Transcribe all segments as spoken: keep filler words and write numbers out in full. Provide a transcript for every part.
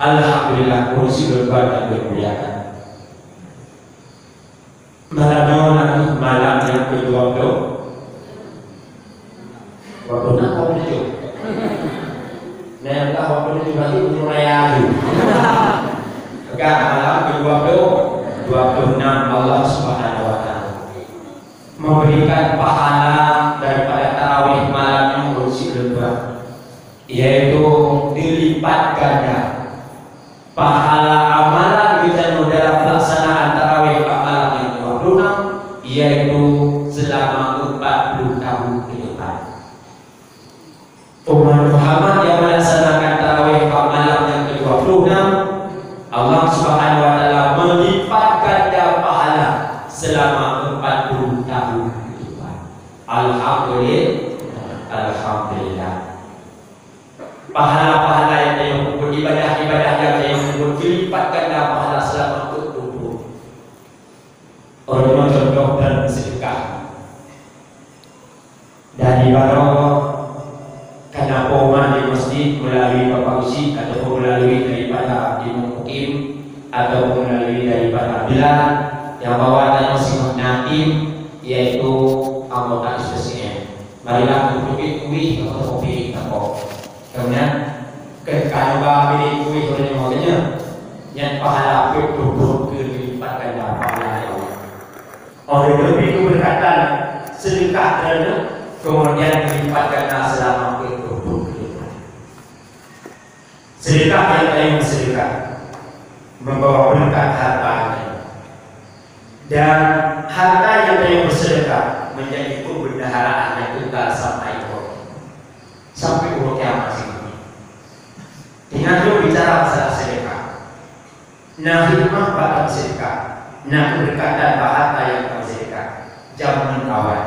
Alhamdulillah, puji syukur kepada Allah. Malam nyoe na malam nyang kedua puluh, dua puluh enam, dua puluh tujuh. Nah, yang dah dua puluh tujuh lagi, umur raya tu. Pegang malam kedua puluh, dua puluh enam Allah Subhanahu wa Taala memberikan pahala daripada tarawih malam nyoe untuk si keluarga, yaitu dilipat ganda. Pahala amalan geutanyoe dalam pelaksanaan tarawih bak malam nyang dua puluh enam, yaitu selama empat puluh tahun ke depan. Umat Muhammad yang melaksanakan tarawih bak malam nyang kedua puluh enam, Allah Subhanahu wa Taala melipat ganda pahala selama empat puluh tahun ke depan. Alhamdulillah. Alhamdulillah. Pahala-pahala nyang tanyoe peubuet, ibadah-ibadah nyang tanyoe peubuet, dilipat ganda pahala selama empat puluh tahun. Uroe nyoe contoh dan sedekah. Dari baroe kana poman di masjid melalui Bapak Usi ataupun melalui daripada Imam Mukim ataupun melalui daripada Bilal yang bawa tanyoe singoh na tim, yaitu anggota S P C M. Marilah untuk kuih atau kopi kita kok. Kemudian, ke-, kalau ba piring kuih oleh nyoe, nyan pahala peuet puluh keu lipat ganda pahala, ya Allah. Oleh lebih keberkatan sedekah kerana kemudian lipat ganda selama peuet puluh keu lipat. Sedekah yang lain sedekah membawa berkat hartanya. Dan harta yang lain bersedekah menjadi pembendaharaan yang kekal sampai uroe, sampai uroe kiamat sendiri. Dengan tu bicara masalah sedekah. Nah, hikmah bak sedekah. Nah, keberkatan bak harta yang kamu sedekah. Jamuan kawan.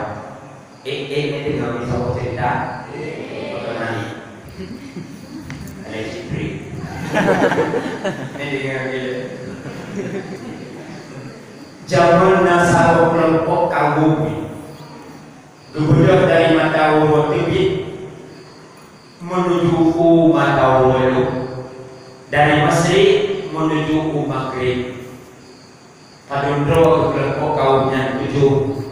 Eh, eh, eh, dengar ni saboh cerita. Eh, betul nani. Ada Jibril. Ni dengar dia. Jamuan na saboh kelompok kaum ni. Geubeudôh dari mata uroe teubiet menuju u mata uroe lôn, dari Masyrik menuju u Maghrib. Padum droe keukeureumpok kaum nyan tujoh,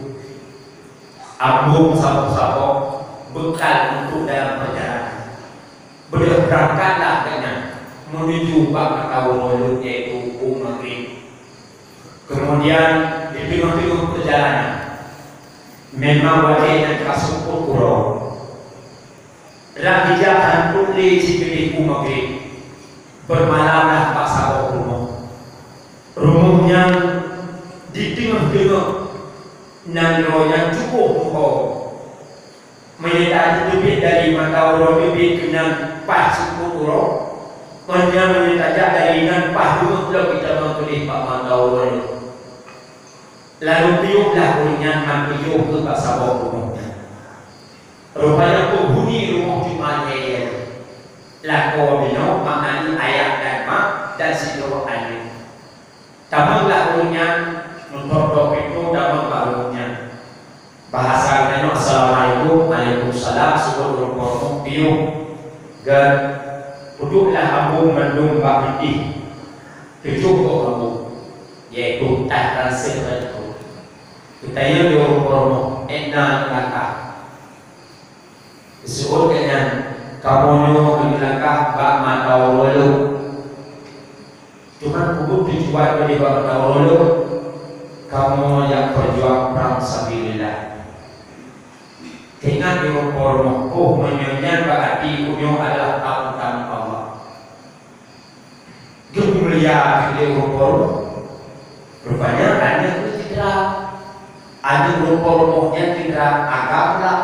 ambong saboh-saboh, beukal untuk dalam perjalanan. Beudôh beurangkatlah geuhnyan menuju bak mata uroe lôn, yaitu u Maghrib. Keumudian, di teungoh-teungoh peurjalanan, memang watèe nyan ka seupôt uroe. Rab ija han trôk lé sibeudôh u Maghrib, beumalamlah bak saboh rumoh. Rumoh nyan di teungoh-teungoh nanggroe nyang cuboh meuho. Meunyoe tateubiet dari mata uroe teubiet keunan paih seupôt uroe, ngon nyan meunyoe tajak dari nan paih beungoh lom geutamong keudeh bak mata uroe nyoe. Lalu piôh lah ureueng nyan man piôh keuh bak saboh rumoh nyan. Rupajih peunghuni rumoh cuma lhèe. Lakoe binoe makna jih ayah dan mak dan sidroe aneuk. Tamong lah ureueng nyan, meuthok-thok pintoe tamong bak ureueng nyan. Bahasa geutanyoe, "Assalamualaikum." "Waalaikumsalam." Seubut ureueng peurumoh piôh. Geupeuduklah ambong mandum bak pintih. Tujoh boh ambong, yaitu tah ranseuh rayeuk. Geutanyong di ureueng peurumoh, "Ék na neulangkah?" Geuseuôt geuhnyan, "Kamoe nyoe neulangkah bak mata uroe lôn." Teuma peue tujuan nibak mata uroe lôn? Kamoe jak peujuang prang sabilillah. Teuingat di ureueng peurumoh, oh, meunyoe nyan bak até geutanyoe adalah tamu-tamu Allah. Geupeumulia lé ureueng peurumoh. Rupanya aneuk geuh citra. Aneuk ureueng peurumoh nyan citra agam lah.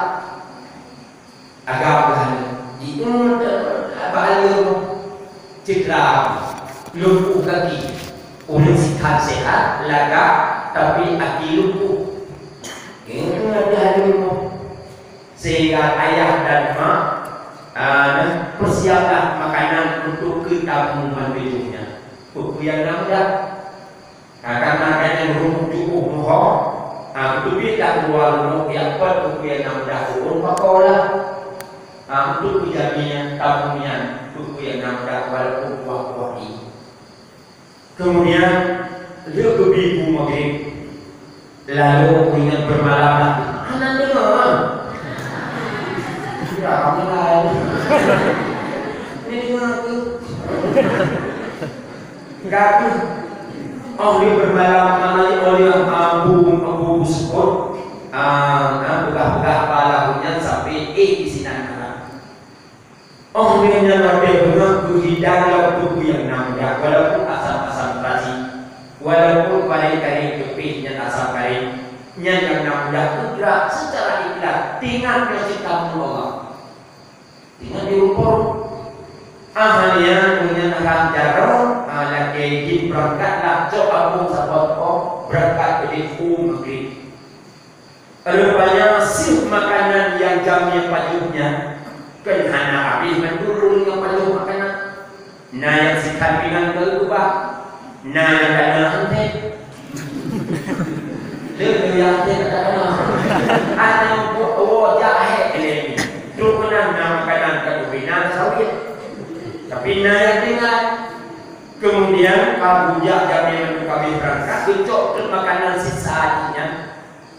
Agam lah. Di, eh, bak aneuk citra. Lumpuh gaki. Ureueng sikhan sehat, lagak, tapi até lumpuh. Eh, ada aneuk. Sehingga ayah dan mak, ah, persiaplah makanan untuk keu tamu mandum nyan. Peue-peue nyang na mudah. Ah, karena gobnyan rumoh cuboh meuho, ah, beuteubiet lam luwa rumoh, jak peuet peue-peue nyang na mudah, ureueng pakoe lah. Ah, untuk peujamé tamu nyan, peue-peue nyang na mudah, walaupun kuah-kuah ié. Kemudian, lheueh geubi bu maghrib, lalu ingat bermalam lah. Hana deungoe. Ya, kamu lain. Ini deungoe aku. Gaduh. Oh, dia bermalam, mana oleh abu, abu sebut. Ah, nah, peugah-peugah bala nyan sampai eh di sinan. Oh, nyan watèe beungoh geuhidang lom tubuh nyang na mudah, walaupun asam-asam tadi, walaupun paléng-paléng teupih nyan asam karéng, nyan nyang na mudah geugrak seucara ikhlas, teuingat nyoe cit tamu Allah. Teuingat di rumpon. Ah, nyan, nyan rhah jaroe, ah, lakèe jih beurangkat lah, cok apui saboh, beurangkat keudéh u maghrib. Rupanya seuh makanan nyang jamé pajoh nyan, kon hana habéh mandum ureueng nyang pajoh makanan. Na nyang sikhan pingan keu keubah, na nyang kana hantei. Lé nyang hantei ka kana. Ana buet woe jak hék lé. Trok meunan na makanan ka ubé na sawit. Tapi na nyang tinggai. Kemudian, ka geujak jamé mandum ka habéh beurangkat, geucok teuk makanan sisa jih nyan.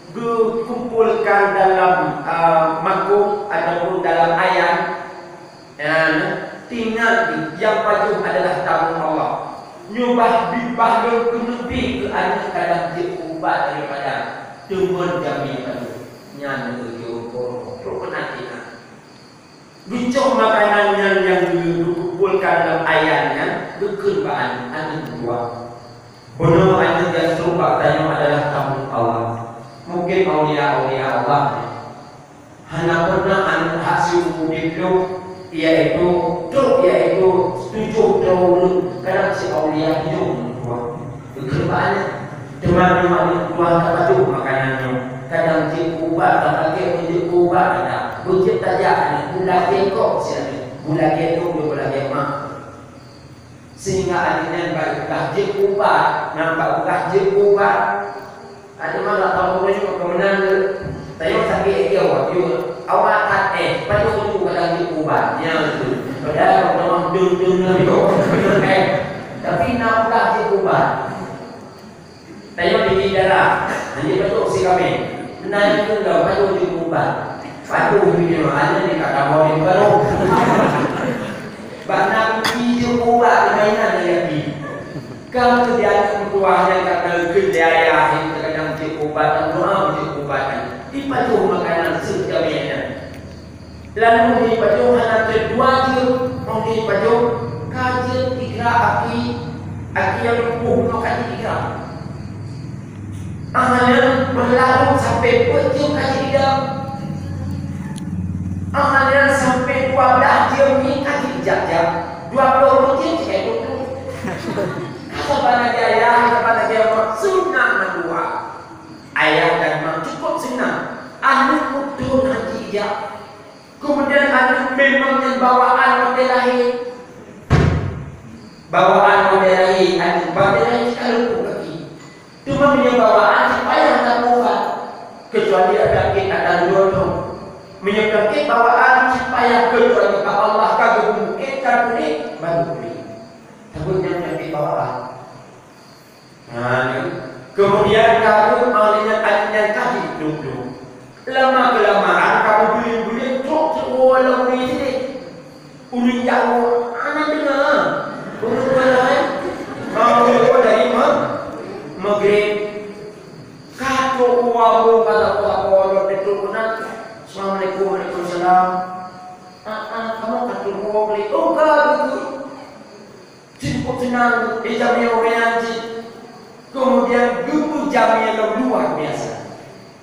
Geukumpolkan dalam, a, makong ataupun dalam ayan. Nyan, teuingat jih, nyang pajoh adalah tamu Allah. Nyoe bah, bah lôn keuneuk bri keu aneuk kadang jeuet ubat daripada teumon jamé pajoh. Nyan geujok keu trok keunan teuingat. Geucok makanan nyan nyang geukumpolkan lam ayan nyan, geukheun bak aneuk, aneuk meutuah. Bunoe aneuk nyang trok bak tanyoe adalah tamu Allah. Mungken aulia-aulia Allah. Hana pernah aneuk hak siumu udép lom, yaitu trok, yaitu tujoh droe ureueng, kadang si aulia hidup meutuah. Geukheun bak aneuk, teuma nyoe aneuk tuha ka pajoh makanan nyoe. Kadang jeuet keu ubat, ka pakék jeuet keu ubat, kadang beujeuet tajak aneuk, beulagèe kok si aneuk, beulagèe kok, beulagèe mak. Sehingga aneuk nyan bak peugah jeuet keu ubat, nyan bak peugah jeuet keu ubat. Aneuk mak tak tahu nyoe keumeunang tu. Tanyoe sakét lagi awak, yuk. Awak that, eh, pajoh tu kadang jeuet keu ubat. Nyan tu. Padahal orang dum-dum lagi kok. Eh, tapi na peugah jeuet keu ubat. Tanyoe tinggi darah, hana pajoh si kami. Meunan keu dah pajoh jeuet keu ubat. Pajoh jeuet keu ubat, hana ni kata mau di baru. Bak na kupi jeuet keu ubat, permainan lagi. Kamu di aneuk meutuah nyang ka teukeun lé ayah, nyang kadang jeuet keu ubat, dan doa jeuet keu ubat. Dipajoh makanan seuh jamé nyan. Lalu di pajoh hana keudua jeuet, 'oh di pajoh ka jeuet igra aki, aki nyang lumpuh nyoe ka jeuet igra. Akhirnya berlalu sampai peuet jeuet ka jeuet igra. Akhirnya sampai dua belas jeuet ni ka jeuet jak-jak. Dua puluh jeuet cek itu tu. Kata bana gaya, kata bana gaya, sunat mandua. Ayah dan mak cukup senang. Aneuk beutôi haji jak. Kemudian aneuk memang nyan bawaan watèe lahé. Bawaan watèe lahé, aneuk watèe lahé cit ka lumpuh kaki. Teuma meunyoe bawaan cit payah tapeugah, kecuali ada penyakit akan dua tu. Meunyoe penyakit bawaan cit payah, kecuali bak Allah ka geubungkékan udép, baru pulih. Takutnya penyakit bawaan. Nah, ni. Kemudian kamu melihat aneuk nyan ka jeuet dum-dum. Lama-kelamaan kamu buleuen-buleuen trok cit woe lam ureueng sideh. Ureueng jak woe, hana deungoe. Ureueng woe laén. Mau woe dari ma-, maghrib. Ka trok woe, ka trok woe, trok keunan. Assalamualaikum, waalaikumsalam. Ah, ah, kamu ka trok woe, oh, ka beutôi. Cukup senang, eh, jamé ureueng nyan cit. Kemudian geupeu jamé nyang luar biasa.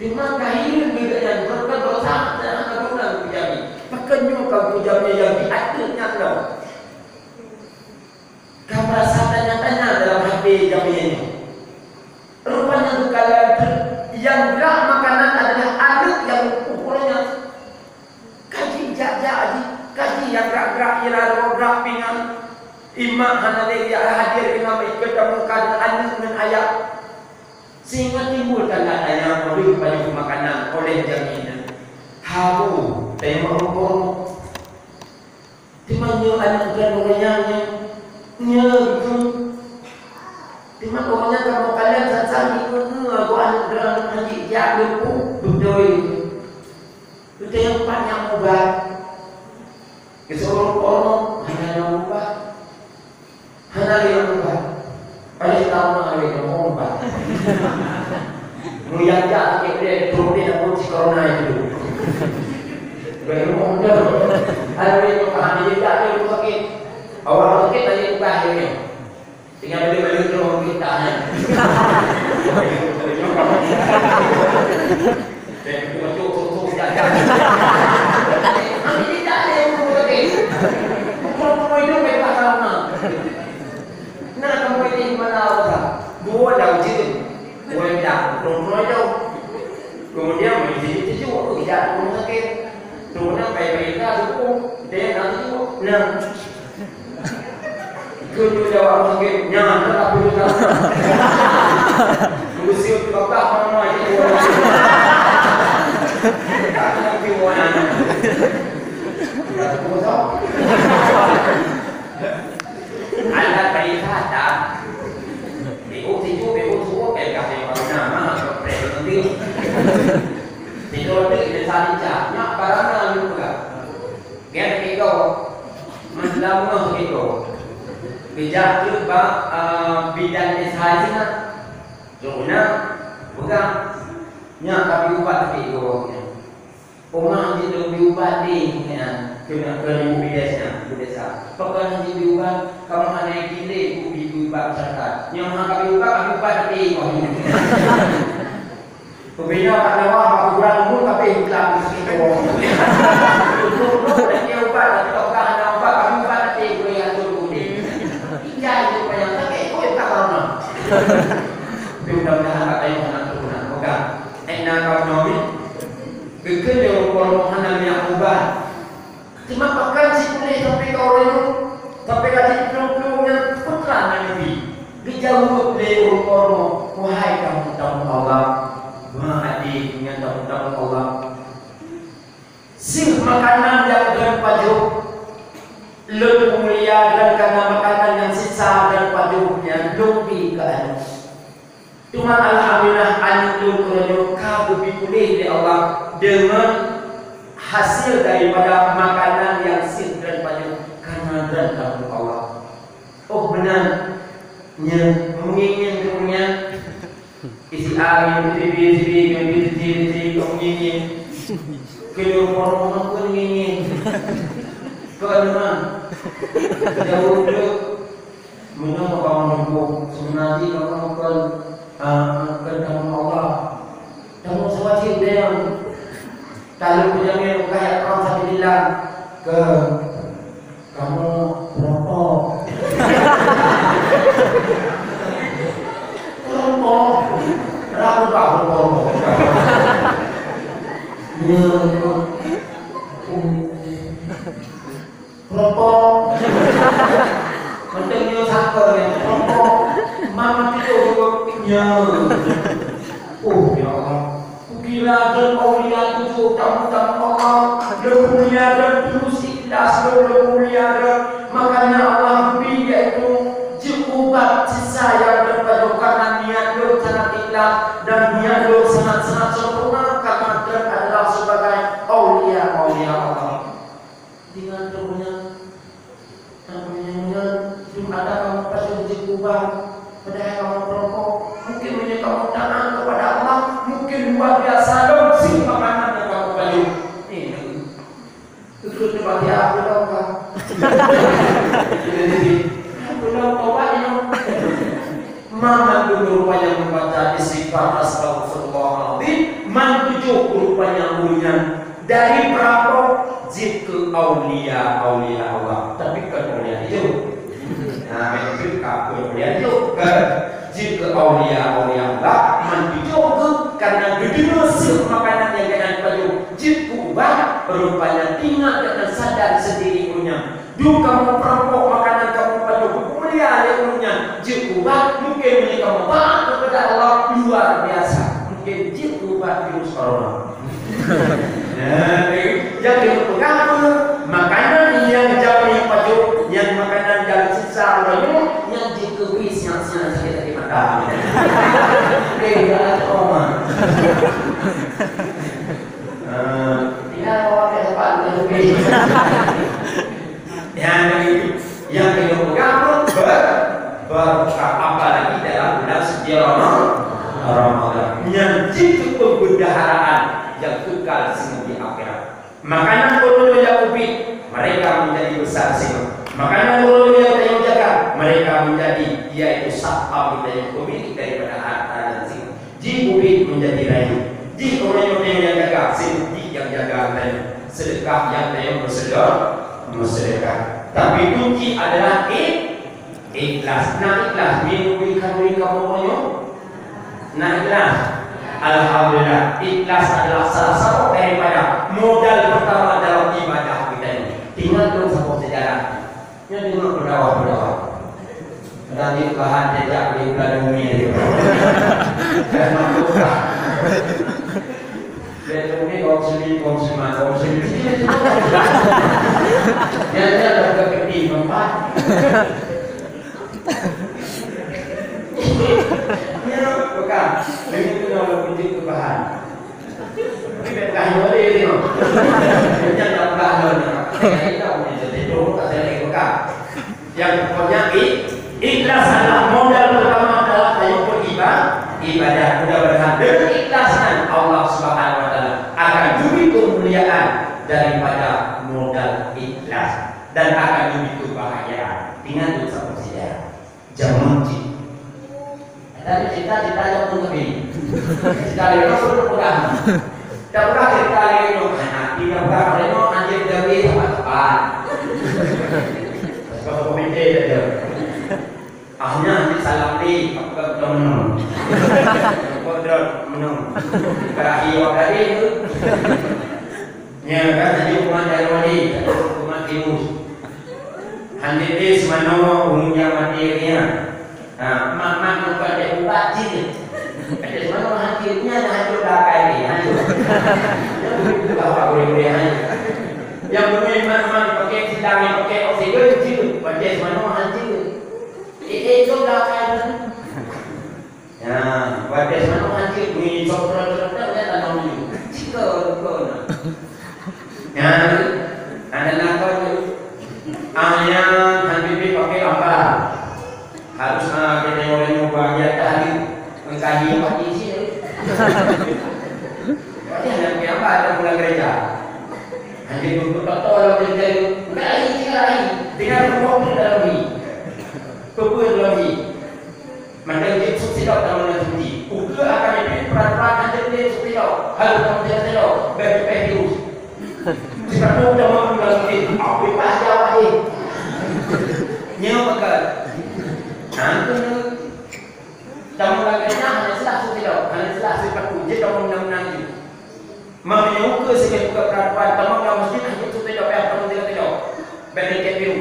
Teuma ka hireuen geuh nyan, bukan dosa, dan hana guna geupeu jamé. Pakon nyoe ka geupeu jamé nyang di ateueh nyan lom. Ka merasa tanya-tanya dalam hati jamé nyoe. Rupanya geukalon nyang gerak makanan adalah aneuk nyang ukeue nyan. Kaji jak-jak jih, kaji nyang grak-grak ialah roh grak pingan. Imak hana lé jak hadir imam ikeu tamu kadang aneuk ngon ayah. Sehingga timbul tanda tanya meuleueh pajoh makanan oleh jamé nyan. Habu, teurimong huköm. Teuma nyoe aneuk droeneuh nyang nyoe, nyoe beutôi. Cuma awaknyan kamoe kalon that-that ngieng-ngieng, aneuk droeneuh hanjeuet jak lumpuh, beutôi. Beutôi nyang pat nyang ubat. Geuseuruh ureueng hana nyang ubat. Hana lé nyang ubat. Padahai tahu na lé nyang ubat. Meunyo jak sakét udép, trok udép lam si corona itu. Baik, rumoh dah. Ada lé nyang hana jak lé sakét. Awak sakét tadi ubat lé. Tinggai balik-balik tu orang kita, ya. Macam tu, tu, tu, jaga. Kami tidak ada yang perlu lagi. Bukan semua itu mereka tahu, nah. Nah, kamu ini mana orang? Dua dah ujian. Dua dah. Belum pernah jauh. Kemudian, mari sini sejuk. Aku tidak rumah sakit. Kemudian, baik-baik dah, dukung. Dia nak sejuk. Nah. Ikut jawab mungkin, nyan, tak apa juga. Usia tu apa, mana itu? Tak ngerti mana. Ya, tu tahu. Alat perintah tak. Ibu tidur, ibu suruh, eh, kasih orang nama, prek nanti. Tidur tu, kita saling cak. Nak barang nak juga. Gét keudroe, meuseulameue keudroe. Geujak teuk bak, eh, bidan S H I sinan. Lôn na, peugah, nyak ka bri ubat keudroe nyan. Oma jeuet lôn bri ubat deh nyan, keuneuk keu ibu bidan nyan, ibu desa. Pakon jeuet bri ubat, kamoe hana izin lé bri ubat masyarakat. Nyoe hana ka bri ubat, ka bri ubat deh. Peubinya kat Nawa bak kuburan umur tapi iklan mesti kau. Untuk lu dan dia ubat tapi kau kan ada ubat tapi ubat tapi boleh atur boleh. Tinggal itu banyak tapi kau tak tahu nah. Tapi mudah-mudahan kat kayu anak tu nak pegang. Eh nak kau nyomi. Kekal dia orang hana minyak ubat. Teuma pakon sipuléh sampoe ka uroe nyoe, sampoe ka jiplueng-plueng nyan peue teuma nyang neubi? Geujaweueb lé ureueng nyoe, "Wahai tamu-tamu Allah, wahai nyan tamu-tamu Allah, seuh makanan nyang droen pajoh, lôn mulia droen kareuna makanan nyang sisa droen pajoh nyan lôn bi keu aneuk." Teuma alhamdulillah, aneuk lôn uroe nyoe ka geubi puléh lé Allah deungon hasé daripada makanan nyang seuh droen pajoh, kareuna droen tamu Allah. Oh meunan, nyan meungieng-ngieng keu nyan. Isi angén, isi bi, isi bi, isi bi, isi bi, isi bi, meungieng-ngieng. Keu nyoe pun ngieng-ngieng. Keu nyoe, jauh deuek. Meunyoe kamoe muphom, seubeuna jih kamoe kon, a, kon tamu Allah. Tamu sawaji udeb. Talu peujamin kaya perang sabilillah keu kamoe peurokok. Peurokok. Kenapa tak peurokok? Ya, peurokok. Peurokok. Mantong nyoe sangka nyan, peurokok. Mama tidur juga nyoe. Oh, ya Allah. Kukira dan aulia tujuh tamu-tamu Allah. Lôn mulia dan tulus ikhlas lôn, lôn mulia dan makanya Allah bri yaitu jeuet ubat sisa nyang lôn pajoh karena niat lôn sangat ikhlas dan niat lôn sangat-sangat sempurna karena lôn adalah sebagai aulia-aulia Allah. Dengan turunnya, turunnya, Jumat kamoe pajoh jeuet ubat, padahai kamoe peurokok. Mungkin meunyoe kamoe taat kepada Allah, mungkin luar biasa lom sih makanan nyang kamoe pajoh. Eh, betul tu baca apa tau kan? Jadi, apa tau tobat ni? Man mandum rupanya membaca istighfar astaghfirullahaladzim, man tujoh rupanya ureueng nyan dari peurampok jeuet keu aulia-aulia Allah. Tapi kon aulia jih. Nah, itu ka kon aulia jih. Kon jeuet keu aulia-aulia Allah, man tujoh keu karena geudeungoe seuh makanan nyang geuhnyan pajoh jeuet keu ubat, rupanya ingat dan sadar sendiri ureueng nyan. Dum kamoe peurampok makanan kamoe pajoh, mulia lé ureueng nyan jeuet ubat, mungkin meunyoe kamoe taat kepada Allah luar biasa, mungkin jeuet ubat virus corona. Nah, jadi, nyang keuneuk peugah apa? Makanan nyang jamé pajoh, nyang makanan nyang sisa uroe nyoe, nyang jeuet keu bri siang-siang sakét-sakét mata. Barokah, apalagi dalam bulan suci Rama-, Ramadan. Nyan jih keuh peubendaharaan nyang kekal singoh di akhirat. Makanan uroe nyoe nyang ubit, mereka menjadi besar singoh. Makanan uroe nyoe nyang tanyoe jaga, mereka menjadi, yaitu satpam geutanyoe, pemilik daripada harta nyan singoh. Jih ubit menjadi rayeuk. Jih uroe nyoe tanyoe nyang jaga, singoh jih nyang jaga geutanyoe. Sedekah nyang tanyoe meusedekah, meusedekah. Tapi kunci adalah i-, ikhlas. Na ikhlas, minggu khanduri kamoe nyoe? Na ikhlas. Alhamdulillah, ikhlas adalah salah satu daripada modal pertama dalam ibadah kita ini. Ingat dong saboh sejarah. Nyan deungoe peudakwah-peudakwah. Kadang di bahan jejak di bulan bumi tu. Dan masuk. Dia tu ni kaum muslimin, kaum muslimat, kaum muslimin. Dia, dia dah berhenti tempat. Ya, bukan. Begitu kalau kunci perubahan. Tapi bèk peugah nyoe lé, tengok. Jangan peugah nyoe, tengok. Saya tahu ni, saya tahu, tak saya lagi peugah. Yang pokoknya, i-, ikhlas adalah modal pertama dalam tayoe beriba-, ibadah. Mudah-mudahan dengan ikhlas nyan Allah Subhanahu wa Taala akan geubri keumuliaan daripada modal ikhlas dan akan geubri keubahgiaan. Ingat tu satu saja. Jameun cit. Tadi cerita, cerita jameun tapi. Cerita lewat sudah pegang. Dah pegang cerita lewat. Nanti dah pegang lewat, anjir dari tempat-tempat. Sebab komite saja. Akhirnya nanti salam di, apa kata menung. Apa kata menung. Berakhir awak tadi tu. Nya kan, jadi umat Januari, umat Timus. Hana teuh seumanoe ureueng nyang maté nyan. Ha, mak-mak nyang ka teuh ubat jih. Ada seumanoe hancô, nyan hancô dah kai ni, hancô. Nyang beutôi apa boleh-boleh hancô. Nyang beutôi iman-iman pakai sidang, pakai oksigen jih, pakai seumanoe hancô. Eh, eh, cok dah kai ni. Ya, watèe seumanoe hancô, mi sok trok-trok, ya, tanah uyu. Cika, cika, nah. Ya, ada nakon tu. Ah, ya, hancô pi pakai amba. Harus, ah, kita orang yang bahagia tadi. Engkau ni, mati sih. Pasti ada pakai amba, ada pulang gereja. Hancô tu, betul-betul dalam gereja tu. Enggak lagi, tinggal lagi. Tinggal dua puluh dalam ni. Pukul dalam ni. Mantong jeuet seusidok tamong lam suci. Ukeue akan jeuet peraturan hanjeuet lé seusidok. Harôh tamong seusidok. Bèk jipèh virus. Sipatu tamong lam suci. Apa pah jawab eh. Nyoe maka. Nah, tu tamong lam gereja hana salah seusidok. Hana salah sipatu. Jeuet tamong undang-undang jih. Meunyoe ukeue seubeuet buka peuraturan, tamong lam masjid, hanjeuet seuti dak payah tamong teuga-teuga. Bèk lengket biru.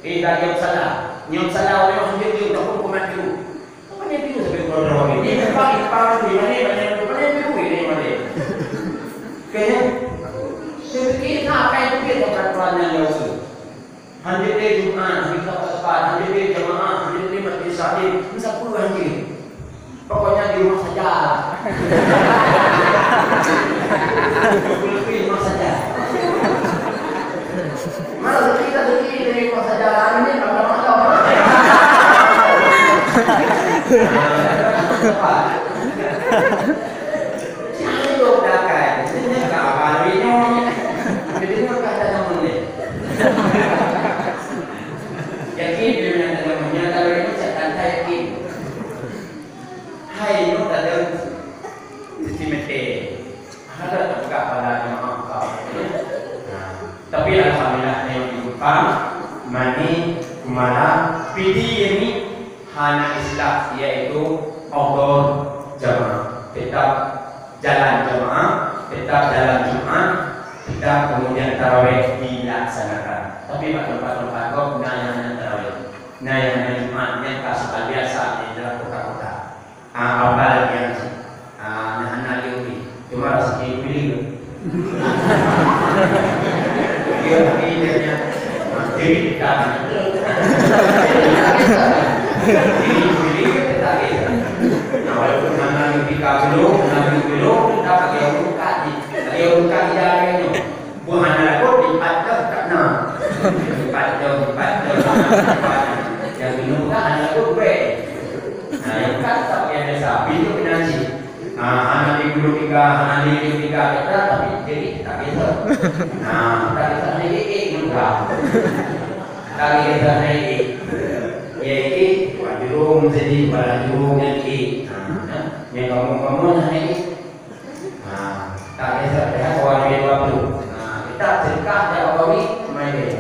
Eh, dah nyoe salah. Nyoe salah, nyoe hanjeuet biru, takheun kumat biru. Apa ni biru sampai keluar dari ni? Ini nampak hitam, di mana, mana, mana biru ini, mana? Kayaknya, saya fikir, nah, apa yang fikir peraturan yang jauh tu? Hanjeuet lé Jumat, hanjeuet lé Sabat, hanjeuet lé jamaah, hanjeuet lé majlis taklim, meusapeue hanjeuet. Pokoknya di rumah saja. Di rumah saja. Mana rezeki tak rezeki dari rumah saja. Ini tak ada masalah. Jangan lupa kan. Ini tak apa, ini. Jadi, ini tak ada nama ni. Yakin dia menyatakan, menyatakan itu saya tak yakin. Hai, nyoe tadeueng seuti meuté. Hana teuka pada jamaah ka. Nah, tapi alhamdulillah, nyoe di Kupang, Mani, Kumala, Pidie ni hana istilah, yaitu outdoor jamaah. Tetap jalan jamaah, tetap jalan Jumat, tetap kemudian tarawih dilaksanakan. Tapi bak tempat-tempat gob na nyang hana tarawih, na nyang hana Jumat, nyang ka seubab biasa di dalam kota-kota. Ah, apalagi yang, ah, na hana lé uli. Cuma rezeki uli. Dia uli dia nya. Ah, jadi kita. Jadi uli kita. Nah, walaupun hana lé uli ka belum, hana lé uli belum, kita bagi orang buka ni. Bagi orang buka ni jalan ni. Buah hana lagot, empat jam tak na. Empat jam, empat jam. Yang minum bukan hana lagot, baik. Kan tak biasa, biasa pinanti. Ah, anak di guru tiga, anak di guru tiga, kita tapi jadi tak biasa. Ah, tak biasa, eh, eh, eh, juga. Tak biasa, eh, eh. Ya, eh, buat jurung, jadi buat jurung, ya, eh. Ah, ya, yang kamu-kamu, nah, eh, eh. Ha, tak kisah dah kawan dia waktu. Ha, kita sedekah dah kawan ni, main dia.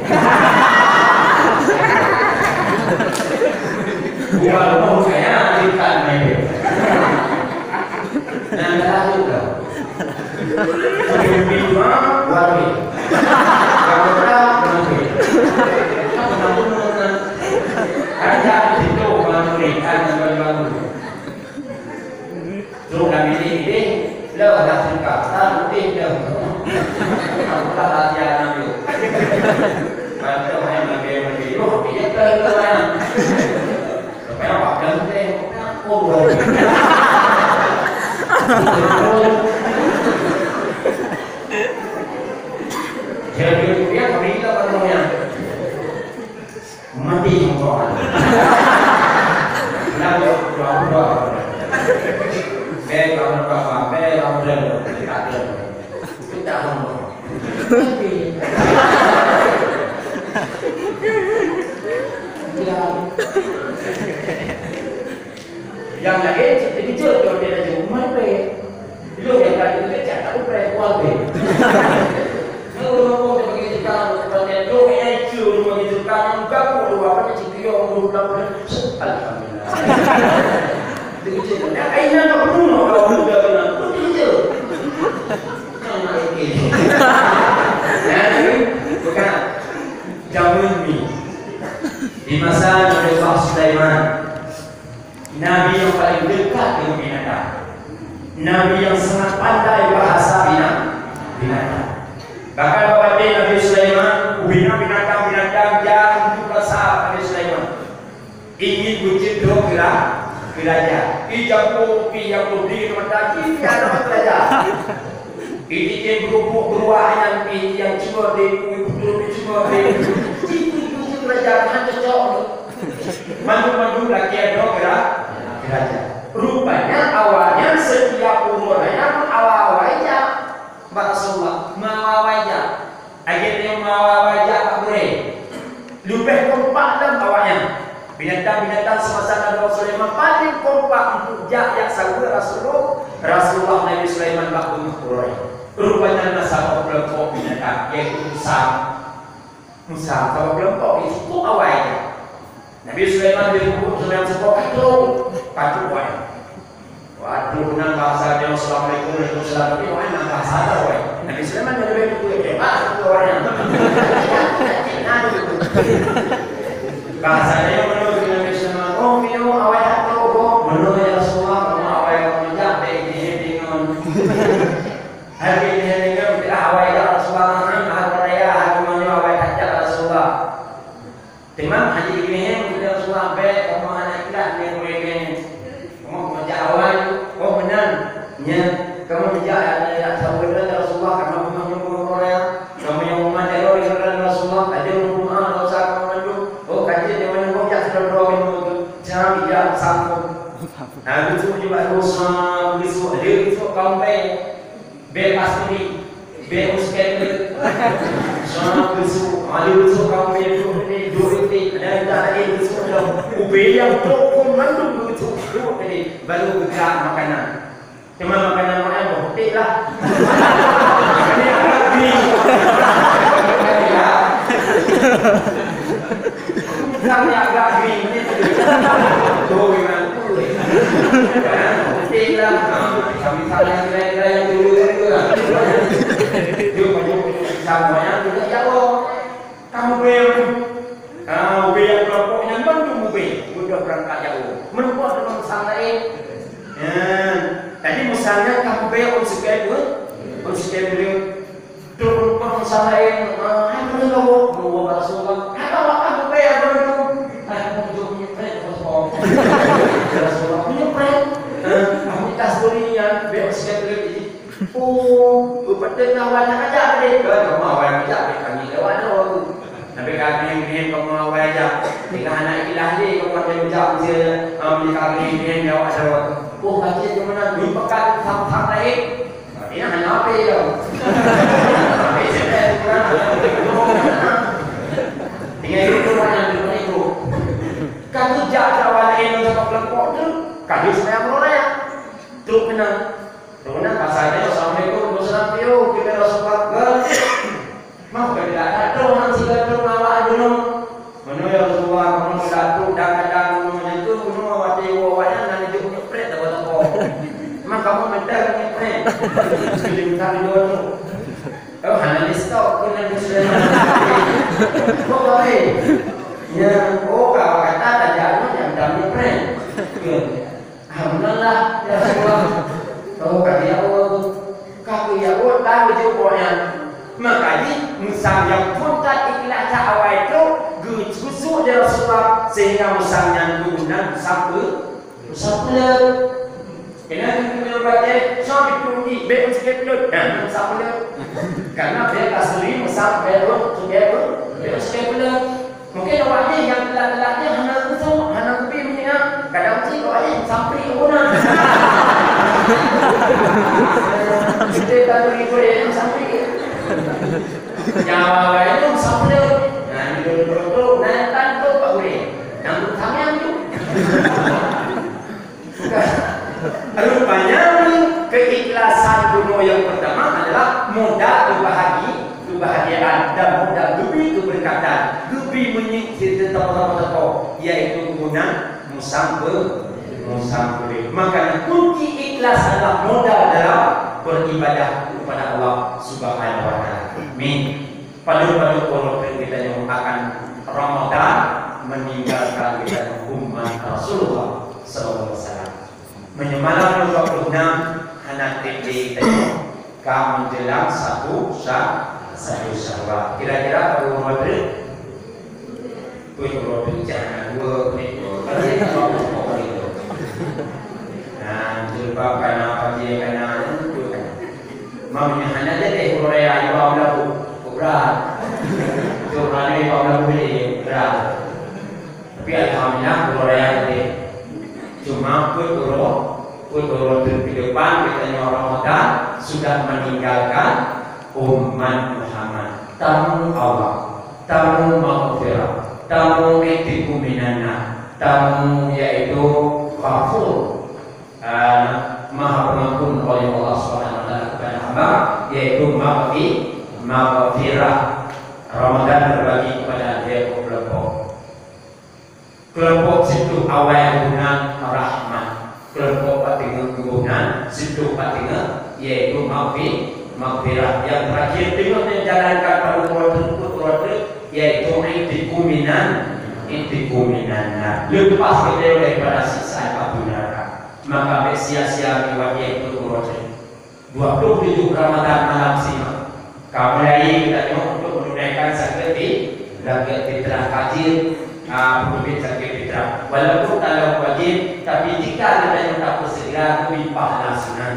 Bukan rumah saya, sedekah main dia. Nah, dah tu dah. Tapi rumah, warung ni. Kalau tak, rumah ni. Apa nak rumah kan? Ada di situ, warung ni, kan, warung ni. Trok lam bilik idéh, leuh lam singkang, lam udéh leuh. Aku tak hati anak tu. Bantu hai mampir-mampir. Loh, dia ke tu, ya? Supaya awak dan teh, oh, jadi dia beri lah warungnya. Mati semua. Lalu dua-dua. Bèk lawan papa, bèk lawan dua. Tak ada. Kita semua. Mati. Ya. Nyang laén cit teukeujot lom, dia laju, "Meupreh." Lôn nyang ka teukeujot, cak tapeureh kuah bèe. Nyoe ureueng kampông teuh bagi cerita, bukan dia, lôn nyang itu ureueng bagi cerita nyang gagu luwa, apa ni, cit tuyong, ureueng bulan bulan. Alhamdulillah. Teukeujot, nah, ai nyang ka bunuh, kalau muda kena, pun teukeujot. Nah, ini. Nah, ini bukan zaman ni. Di masa Nabi Allah Sulaiman, Nabi nyang paleng dekat deungon binatang. Nabi nyang sangat pandai bahasa bina-, binatang. Bahkan bak watèe Nabi Sulaiman, ubena binatang-binatang jak unjuk rasa Nabi Sulaiman. Ingin beujeuet droe keu ra-, keu raja. Ijapô pi nyang peubri keu mata jih, ya, droe keu raja. Ijicém beurubuk beuruah nyan pi nyang cuma deh, beutôi cuma deh. Jiku-jiku raja hana cocok. Mandum-mandum lakèe droe keu ra-, keu raja. Rupanya awaknyan setiap uroe raya meuawai-awai jak bak Rasulullah, meuawai-awai jak. Lagèe nyoe meuawai-awai jak bak beuré. Leubeh kompak lom awaknyan. Binatang-binatang semasa Nabi Sulaiman paleng kompak untuk jak, jak saweue Rasulullah, Rasulullah Nabi Sulaiman bak beungoh uroe. Rupanya na saboh keulompok binatang, yaitu musang. Musang, saboh keulompok, cukup awai. Nabi Sulaiman di lubuk Sulaiman seupôt ka trok, ka trok awai. Waduh, nan bahasa dia, "Assalamualaikum, waalaikumsalam." Tapi awai nan bahasa dia, awai. Nabi Sulaiman leubeh tutoe, hebat tutoe awai nyan. Bahasa dia, menurut Nabi Sulaiman, "Oh, miyueb awai that trok, oh." "Menurut ya Rasulullah, kamoe awai kamoe jak, bèk jih bingung." Hari ini, hari ini, kita awai ya Rasulullah, hari raya, hari mana awai that jak Rasulullah. Teuma hana jipeuhém keu Rasulullah, "Bèk, kamoe hana ikhlas nyan, ureueng nyan. Kamoe meujak awai, oh, meunan. Nyan, kamoe meujak, ya, ya, saboh keunan Rasulullah, kamoe meunyoe nyoe keunoe ya. Kamoe nyang umat jaroe keunan Rasulullah, aja meunyoe dosa kamoe mandum. Oh, ka jeuet nyoe nyoe jak sidroe-droe nyoe tu. Cam ija sangkong." Nah, beutôi juga dosa, beutôi, ada beutôi kaum bèk. Bèk pasturi, bèk uskèn. Sama beusuk, ada beusuk kampung duek teuke, duek teuke, ada minta lagi beusuk dong. Ubé nyang trok pun mandum beusuk, duek teuke, baru geujak makanan. Cuma makanan makan boh putih lah. Ini apa ni? Sang jak gaki ni. Tuh, memang tu. Penting lah. Kami salah kira-kira yang dulu kan tu lah. Dia banyak sama yang tidak jauh. Kamu beri. Ah, ubé yang kelompok nyan bandum ubé. Udah berangkat jauh. Menumpuk dengan sang lain. Ya. Tadi misalnya kamu beri on sekian pun. On sekian pun. Trok meunyoe salah, eh, hai, peue lagèe nyoe, Rasulullah? Hai, awak kan bukai, apa itu? Hai, aku jom nyeprèt, Rasulullah. Rasulullah, nyeprèt. Eh, aku tas beri nyan, bèk sikit lagi. Oh, beutôi na awak nak ajak tadi. Kan, kamu awak nak ajak, bèk kami lewat dah waktu. Tapi kami ni, kamu awak ajak. Tinggai hana ikhlas lé, kamoe watèe jak meusé, ah, meuli kambing, nyan, nyan, awak jaroe. Oh, ka jeuet keu meunan, nyoe peukat tham-tham laén. Berarti na hana ape tau. Ape stres kurang, hana ape. Tinggai itu mana tu, mana itu. Ka geujak sawan laén ngon saboh keulompok tu, ka jeuet seumayang uroe raya. Trok keunan. Trok keunan pasai nyan, "Assalamualaikum, Rasulullah." Maka tidak ada orang sigadoe awak gunong. Meunoe ya Rasulullah, meunoe geudatuk dan kadang meunoe nyan tu, meunoe watèe woe awaknyan na jeuet nyepret dapat toko. Maka kamoe meuntang nyepret. Bila minta video tu. Oh, hana di stok, kena di Sulaiman. Kok boleh? Ya, oh, kalau kata tak jauh, yang dalam nyepret. Alhamdulillah, ya Rasulullah. Tahu ka dia Allah tu. Ka ku ya Allah, tahu je pokoknya. Maka di musang yang pun tak ikhlas tak awai tu, geususu dia Rasulullah, sehingga musang yang guna sampai, sampai. Kena tu kena baca, sampai tu ni, baik sikit pelut. Nah, sampai. Karena dia kasih musang, baik tu, baik tu, baik sikit pelut. Mungkin awak nyan nyang telat-telat nyan hana geusok, hana geubi minyeuk. Kadang cit awak nyan sampai ke guna. Kita tak beri boleh nyan sampai. Nyawa awak nyan sampai. Nah, ni dulu tu, nah, tan tu tak boleh. Nang tangan tu. Rupanya, keikhlasan bunoe nyang pertama adalah modal keubahagi-, keubahgiaan dan modal geubi keubeureukakan, geubi meunyeuk siteutap-teupo, yaitu guna musang pe-, musang peureuet. Makanya, kunci ikhlas adalah modal dalam beribadah kepada Allah Subhanahu wa Taala. Amin. Padub-padub uroe geutanyoe akan Ramadan meninggalkan geutanyoe umat Rasulullah sallallahu alaihi wasallam. Meunyoe malam dua puluh enam hana trép lé geutanyoe ka menjelang satu Sya-, satu Syawal. Kira-kira padub uroe? Peuet uroe peuet, hana dua, peuet uroe. Nah, jilbab kana, pajéh kana, itu kana. Maknanya hana jadi uroe raya iba ulabu, berat. Itu uroe raya iba ulabu jadi berat. Tapi alhamdulillah uroe raya jadi. Cuma peuet uroe, peuet uroe ke depan kita nyoe Ramadan sudah meninggalkan umat Muhammad. Tamu Allah, tamu maghfirah, tamu itqu minan nar, tamu yaitu ghafur. Ah, Maha Pengampun oleh Allah Subhanahu wa Taala kepada hamba, yaitu maghfi-, maghfirah. Ramadan terbagi kepada tiga kelompok. Kelompok siplôh awai geuboh nan rahmat. Kelompok pat teungoh geuboh nan siplôh pat teungoh, yaitu maghfi-, maghfirah. Yang terakhir teungoh neujalankan padub uroe teupeu uroe teuk, yaitu itqu minan, itqu minan nar. Lepas geutanyoe daripada siksa api neraka. Maka bék sia-sia meuwajéb teupeu uroe teuk. Dua puluh tujuh Ramadan malam singoh, ka mulai geutanyoe untuk menunaikan zakat fi-, zakat fitrah wajib, ah, peuteubiet zakat fitrah. Walaupun taloe wajib, tapi jika geutanyoe tapeusegera, leubeh pahala sunat,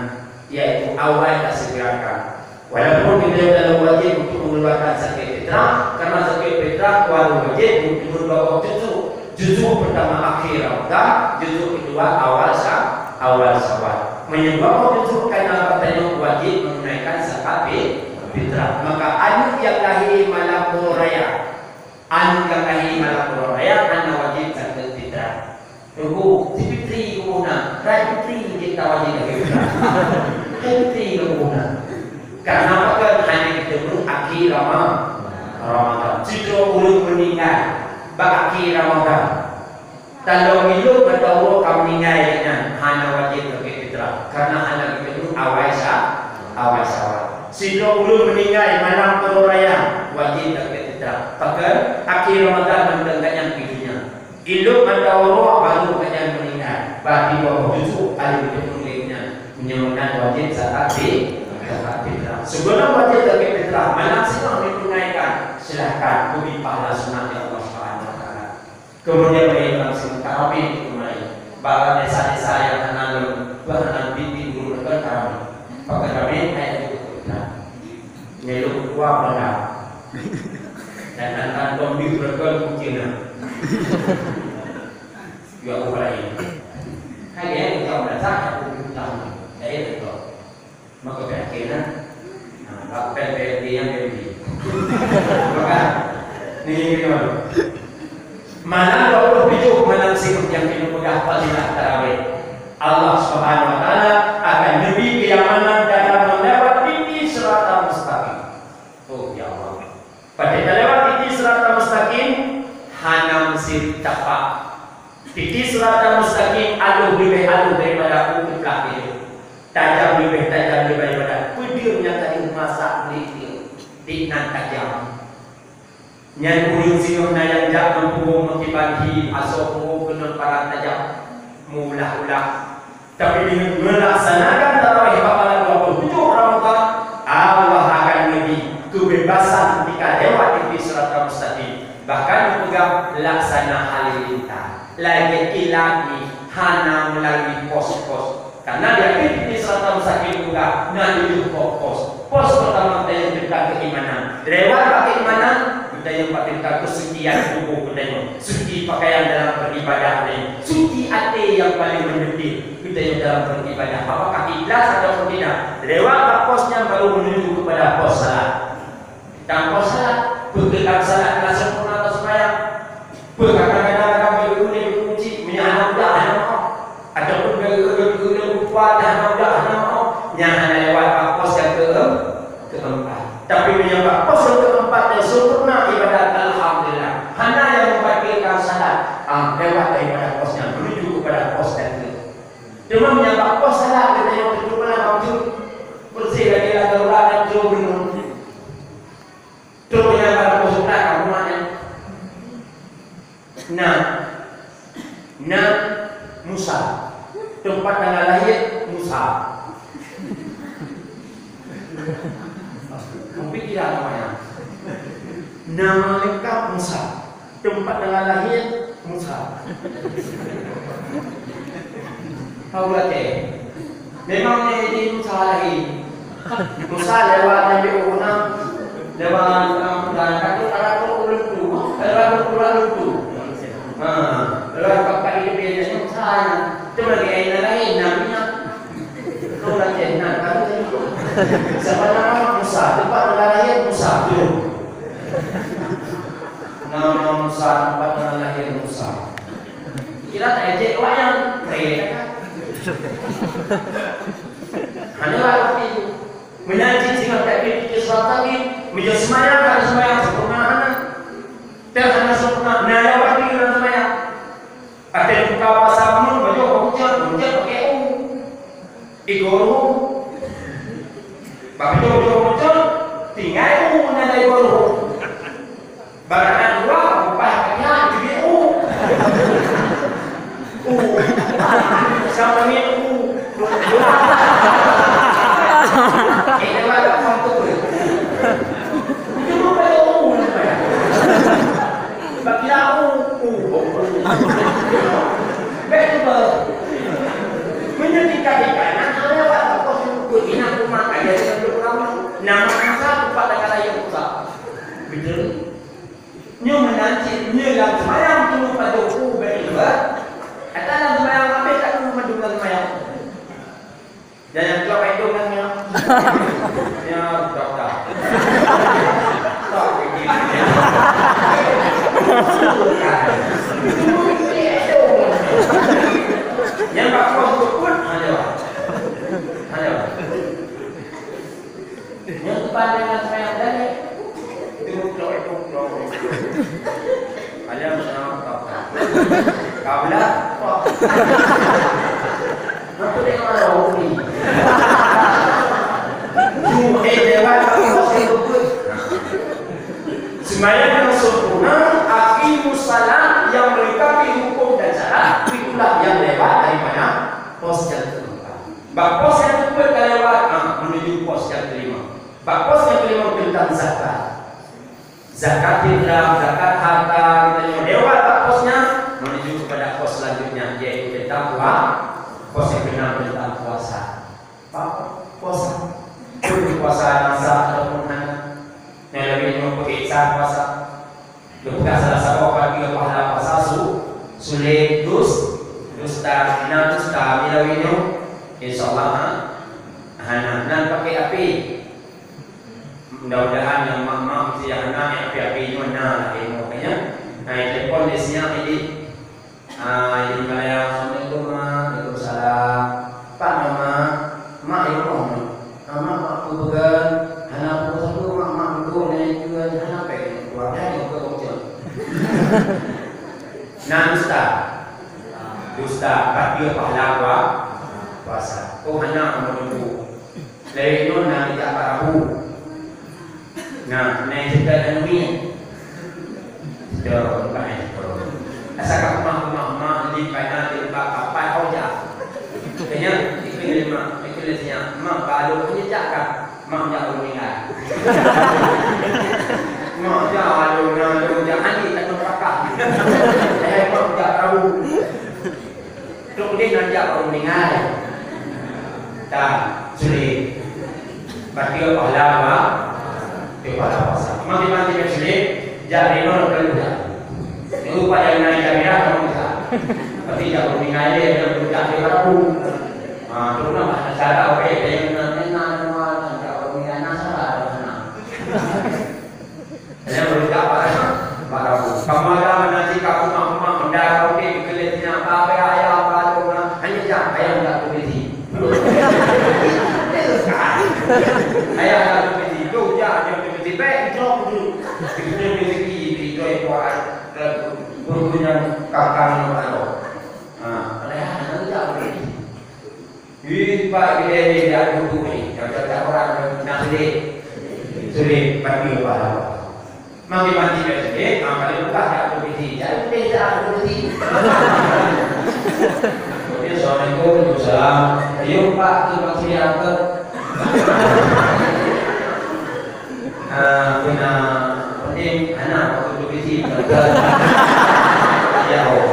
yaitu awai tasegerakan. Walaupun geutanyoe taloe wajib untuk mengeluarkan zakat fitrah, karena zakat fitrah keluar wajib untuk dua boh juzuk. Juzuk pertama akhir Ramadan, juzuk kedua awal Sya-, awal Syawal. Meunyoe dua boh juzuk kana, geutanyoe wajib menunaikan zakat fi-, fitrah. Maka aneuk nyang lahé malam uroe raya, aneuk nyang lahé malam uroe raya hana wajib zakat fitrah. Teungku, si Fitri geuboh nan, Rai Fitri jeuet tawajib zakat fitrah. Rai Fitri geuboh nan. Karena apa? Hana geuteumé akhé Rama-, Ramadan. Sidroe ureueng meuninggai bak akhé Ramadan. Taloe ilok mata uroe ka meuninggai nyan, hana wajéb zakat fitrah, karena hana geuteumé awai Sya-, awai Syawal. Sidroe ureueng meuninggai malam uroe raya, wajéb zakat fitrah. Pakon? Akhé Ramadan mantong gobnyan pi donya. Ilok mata uroe baru gobnyan meuninggai, berarti dua boh juzuk ka lheueh geuteumé lé gobnyan. Meunyoe meunan wajéb zakat fi-, zakat fitrah. Sebelum wajéb zakat fitrah, malam singoh ditunaikan, silahkan, bri pahala sunat di Allah Subhanahu wa Taala. Kemudian, bagi orang sing tarawih di rumah ini, bak desa-desa nyang hana lom, bah hana bibi guru dekat tarawih. Pakai tarawih, ayat itu kita. Nyeluk dua benda. Dan akan tombi dekat kucingnya. Dua orang lain. Hai dia yang tahu dah tak aku tahu. Saya tak tahu. Maka pihak kena. Ha, bak pen pen dia yang beli. Maka ni kita. Malam dua puluh tujuh malam sirah yang kita peugah fadilah tarawih. Allah Subhanahu wa taala akan neubri kenyamanan dalam meulewat titi siratal mustaqim. Oh ya Allah. Padahai talewat titi siratal mustaqim hana meusireuk tapak. Titi siratal mustaqim aloh leubeh aloh daripada ukeue plah keudeuh. Tajam leubeh tajam daripada peudeueng nyang ka jeuet masak meulintèe. Dik nan tajam. Nyan ureueng singoh na nyang jak ngon punggung meukiban hi asoe punggung keunan paran tajam. Meuulah-ulah. Tapi deungon meulaksanakan tarawih bak malam dua puluh tujuh Ramadhan, Allah akan neubri keubebasan tika lewat titi siratal mustaqim. Bahkan geupeugah laksana halilintar, lagèe kilat nyan hana meulalu pos-pos. Karena di ateueh titi siratal mustaqim geupeugah na tujoh pos-pos. Pos peurtama geutanyoe teuka keimanan. Lewat bak keimanan, geutanyoe bak teuka keusucian tuboh geutanyoe. Suci pakaian dalam beribadah laén. Suci até nyang paleng meuneuti geutanyoe dalam beribadah. Apakah ikhlas ataupun tidak? Lewat bak pos nyan baru menuju kepada pos salat. Dan pos salat, peue keu salat na sempurna atau sembahyang? Peue kadang-kadang lam geuguléh geukunci, meunyo hana udah hana meu'oh. Ataupun geuguléh geukuat hana udah hana meu'oh. Nyan hana lewat bak pos nyang keu-, keempat. Tapi meunyo bak pos nyang keempat nyang sempurna ibadat, alhamdulillah. Hana nyang membatalkan salat. Ah, lewat daripada pos nyan menuju kepada pos nyang keu-, Cuma meunyo bak pos salat geutanyoe teupeue malam waktu bersih lagi lam darurat dan jauh gunong. Trok nyang bak pos salat ka umat nyan. Na, na Musa. Teumpat tanggal lahé Musa. Mungkin tidak namanya. Nama lengkap Musa. Teumpat tanggal lahé Musa. Tahu lah teh. Memang nyan jadi Musa lahé. Musa lewat Nabi Musa, lewat, um, dan kata, kata ulun tu, kata ulun tu. Ha, lewat bapak ini biasanya Musa. Cuma dia yang lain, namanya. Kau lah cek, nah, kamu tadi. Siapa nama Musa? Tempat tanggal lahé Musa. Tu. Nama Musa, tempat tanggal lahé Musa. Kira tak ejek wayang. Eh, hanya lah waktu itu. Meunyo cit singoh that pih pike surat lagi, meunyo seumayang hana seumayang sempurna hana. Teuh hana sempurna, na nyang pati lam seumayang. Watèe buka puasa bunoe, bajôh bak ujeuen, ujeuen pakè u. Igoe ruhueng. Bak bajôh-bajôh ujeuen, tinggai u na igoe ruhueng. Barang dua, upah kaya, jadi u. U. Sama ni u. Eh, nama tak mampu. Itu pun pada u namanya. Bagi aku, u. Baik tu, bah. Meunyo tingkat-tingkat, nak tahu apa, apa sih, ingat rumah, ada yang belum lama. Nama masa, tempat, dan kata yang rusak. Betul? Nyoe meunan cit, nyoe lam seumayang teuh padum u bak ileumèe. Ata lam seumayang habéh ka teuh mandum lam seumayang. Dan nyang cok itu kan nyoe. Ya, dah, dah. Tak, begini. Nyang bak pos tu pun, ayo. Ayo. Nyang teupah dengan saya tadi. Itu mutlak, itu mutlak. Hanya menang apa? Kablah. Apa dia marah ni? Juhé lewat apa saya lupa. Sembahyang yang sempurna, aqimus shalah yang melengkapi hukum dan syarat, itulah yang lewat daripada pos yang keempat. Bak pos nyang keupeuet ka lewat, ah, menuju pos nyang kelima. Bak pos nyang kelima tentang zakat. Zakat fitrah, zakat harta, kita nyoe lewat bak pos nyan, menuju kepada pos selanjutnya, yaitu tentang pua-, pos yang keenam tentang puasa. Apa puasa? Puasa nasa ataupun hana? Yang lebih nyoe puasa. Geupeugah salah saboh pahala puasa su-, sulet dus-, dusta. Na dusta meulawi nyoe? Insya Allah, ha? Hana. Nan pakai api. Mudah-mudahan nyang mak-mak meusti nyang hana nyang api-api nyoe na lah ilmu, kan, ya? Nah, telepon di siang ini. Ah, jadi malaya, "Assalamualaikum, Mak." "Waalaikumsalam." "Pak, Mak, Mak di rumoh, Mak?" "Ah, Mak, Mak peue peugah? Hana peue sapeue, Mak, Mak duduk na ikeu, hana péng, keluarga nyang ke bongcong." Nah, dusta. Dusta, pahala puasa. Oh, hana meununggu. Lagèe nyoe na geujak bak rabu. Nah, na cerita dan nui. Dah, bukan cerita. Asal kat rumah, rumah, rumah, di kanan, di tempat kapai, kau jak. Tanya, ikut lima, ikut lima, mak baru hanya jak kan? Mak jak orang meninggal. Mak jak, aduh, nah, aduh, jak, hanya tak tahu pakah. Eh, mak jak tahu. Trok udeh nan jak ureueng meuninggai. Tan, sulet. Bateue pahala apa? Bateue pahala puasa. Mati-mati nak sulet, jak rinong kalau dah. Ni rupa yang naik kamera kamu bisa. Tapi jak ureueng meuninggai dia, dia pun jak dia rabu. Ha, tu nama cara orang yang nak, nak, nak, nak, jak ureueng meuninggai, nak salah, nak. Hanya beureukat bak, bak rabu. Kamoe ada meunan cit ka rumah-rumah, benda kau ke dikeuleh tina, ba, ba, ayam, ba, tu, na. Hanya jak ayam tak beureukat. Ayam tak beureukat. Tu jak ayam beureukat. Baik, jawab dulu. Itu rezeki, itu yang buat. Guru yang kakang yang baru. Ha, padahal hanya jak beureukat. Ih, Pak, bila dia dah duduk ni, dah, dah, dah orang nak sulit. Sulit, mati apa lah. Mati-mati dah sulit, ha, kalau bukan dah tu bisi. Jadi, kita dah tu bisi. Dia, "Assalamualaikum." "Waalaikumsalam." "Ayo, Pak, tu bang sulit apa?" Ah, kena penting anak waktu tu bisi. Ya, oh.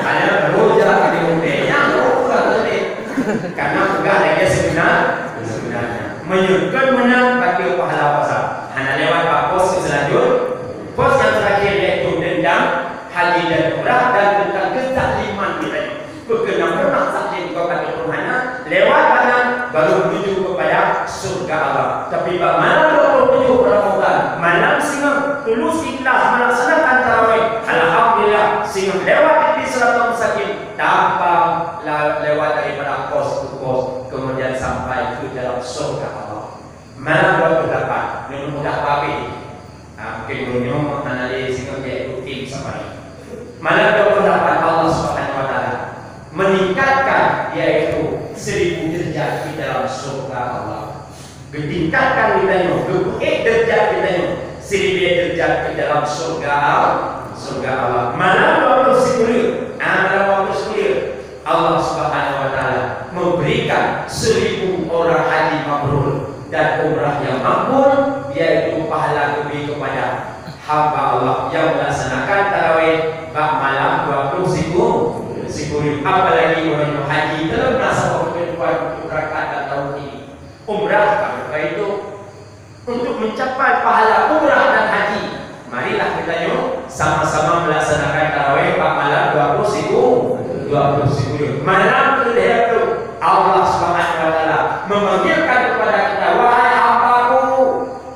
Anak roja di rumah. Ya, oh, kurang lebih. Karena peugah lagèe seubeuna-, seubeunarnya. Meunyoe kon meunan, bateue pahala puasa. Hana lewat bak pos selanjut. Pos yang terakhir yaitu dendam, haji dan umrah, dan tentang kezaliman kita ni. Bukon nyang pernah saksi di kota Tuhan hana lewat badan baru menuju kepada surga Allah. Tapi bak malam dua puluh tujuh Ramadan, malam singoh tulus ikhlas melaksanakan tarawih, alhamdulillah, singoh lewat di Siratal Mustaqim tanpa la-, lewat daripada pos ke pos, kemudian sampai ke dalam surga Allah. Malam dua puluh lapan, nyoe mudah babeh. Ah, mungkin geutanyoe hana lé singoh jeuet rutin sapai. Malam dua puluh lapan Allah Subhanahu wa Taala meningkatkan, yaitu seribu derajat di dalam surga Allah. Geutingkatkan geutanyoe, geupeuék derajat geutanyoe, seribu derajat di dalam surga Allah, surga Allah. Malam dua puluh sikuliah, ah, malam dua puluh sikuliah, Allah Subhanahu wa Taala memberikan seribu orang haji mabrur dan umrah yang makbul, yaitu pahala lebih kepada hamba Allah yang melaksanakan tarawih bak malam dua puluh siku-, sikuliah. Apalagi orang yang haji dalam masa waktu dua puluh rakaat dan tahun ini. Umrah kamu itu untuk mencapai pahala umrah dan haji. Marilah kita nyoe sama-sama melaksanakan tarawih bak malam dua puluh siku-, dua puluh sikuliah. Malam keu lhèe ploh, Allah Subhanahu wa Taala memanggilkan kepada kita, "Wahai hamba-Ku,"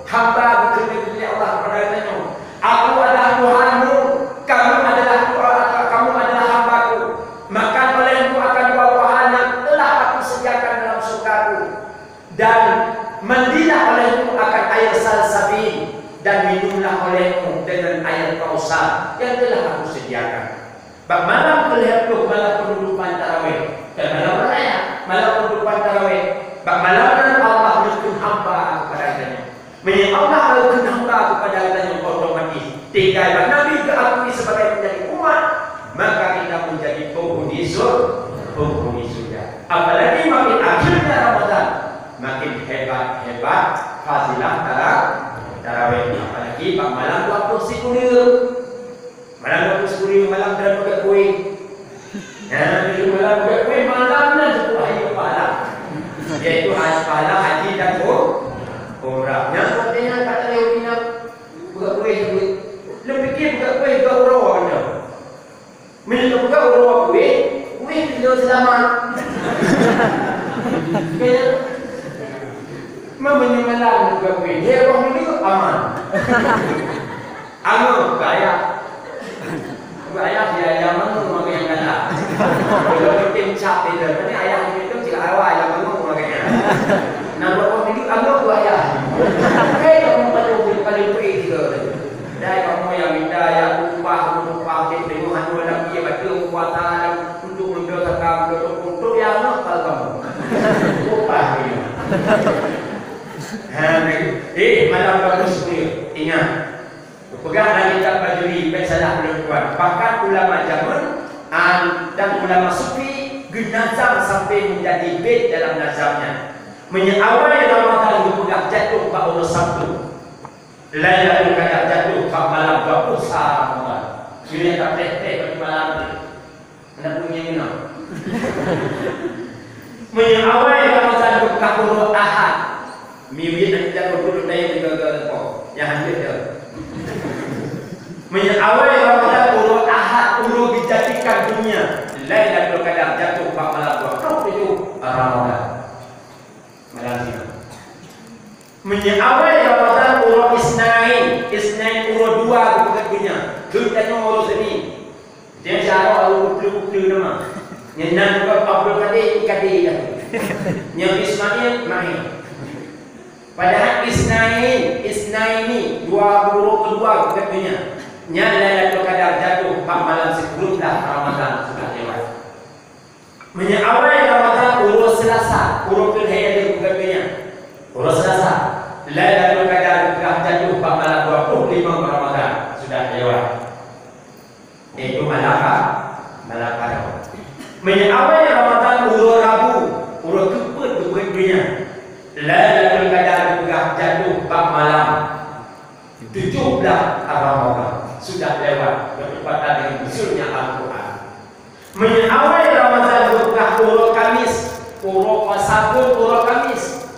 hamba dikheun lé Allah kepada kita nyoe, "Aku adalah Tuhanmu, kamu adalah Tuhan, kamu adalah hamba-Ku. Makan olehmu akan buah-buahan yang telah Aku sediakan dalam surga-Ku." Dan mandilah olehmu akan air salsabil, dan minumlah olehmu dengan air Kausar yang telah Aku sediakan. Bak malam keu lhèe ploh malam penutupan tarawih dan malam raya, malam penutupan tarawih, bak malam nyan Allah neukheun hamba kepada geutanyoe. Meunyoe Allah neukheun hamba kepada geutanyoe, otomatis tinggai bak Nabi geuakui sebagai menjadi umat, maka kita menjadi penghuni sur-, penghuni surga. Apalagi makin akhirnya Ramadan, makin hebat-hebat fazilah tara-, tarawih, apalagi bak malam dua puluh sikuliah. Malam dua puluh sikuliah, malam teurimong kueh. Ya, itu malam teurimong kueh, malam nyan sepuluh hari pahala. Yaitu ha-, pahala haji dan um-, umrah. Nyang penting kata lewat Buka kueh tu. Lôn pikir Seulamat. Meunyoe malam geubri, dia roh nyoe aman. Angoh keu ayah. Keu ayah dia yang mangoh maka nyang galak. Kalau kita cap dia, ni ayah ni tu cik awak yang mangoh maka nyang. Nah, buat hidup angoh keu ayah. Hei, kamu paling paling perih juga. Dai kamoe nyang mita, ya, upah, upah, cit deungoe hana lam ié bateue puasa lam untuk meundoe zakat, meundoe rukun, trok nyang angoh keu kamoe. Upah dia. Ha, eh, malam bagus dia. Ingat. Peugah dalam kitab Bajuri, bèk salah ulôn tuan. Bahkan ulama jameun, an, dan ulama sufi geunazam sampai menjadi bait dalam nazamnya. Meunyoe awai Ramadhan geupeugah jatuh bak uroe Sabtu, Lailatul Qadar jatuh bak malam dua puluh sa Ramadhan. Nyoe nyang tapreh-preh bak malam nyoe. Hana peue nyang inong. Meunyoe awai Ramadhan geupeugah uroe Ahad, miwit nyang jago turun daya tiga-tiga leupah. Nyang hanjeuet dah. Meunyoe awai Ramadhan uroe Ahad, uroe geujadikan dunia, Lailatul Qadar jatuh bak malam dua puluh tujuh Ramadhan. Malam Jumat. Meunyoe awai Ramadhan uroe Isnain, Isnain uroe dua geupeugah donya, keu tanyoe uroe Senin. Dia cara uroe dua puluh nama. Nyan nan juga Abdul Kadir, Kadir dah. Nyang Ismail, Mail. Padahal Isnain, Isnaini, dua uroe kedua geupeugah donya. Nyan Lailatul Qadar jatuh bak malam sepuluh belas Ramadhan sudah lewat. Meunyoe awai Ramadhan uroe Selasa, uroe keuhai lhèe buleuen nyan. Uroe Selasa, Lailatul Qadar geupeugah jatuh bak malam dua puluh lima Ramadhan sudah lewat. Yaitu malam apa? Malam Qadar. Meunyoe awai Ramadhan uroe Rabu, uroe keupeuet geupeugah donya. Lailatul Qadar geupeugah jatuh bak malam tujuh belas Ramadhan sudah lewat, bertepatan dengan nuzulnya Al-Quran. Meunyoe awai Ramadhan geupeugah uroe Kamis, uroe puasa pun uroe Kamis.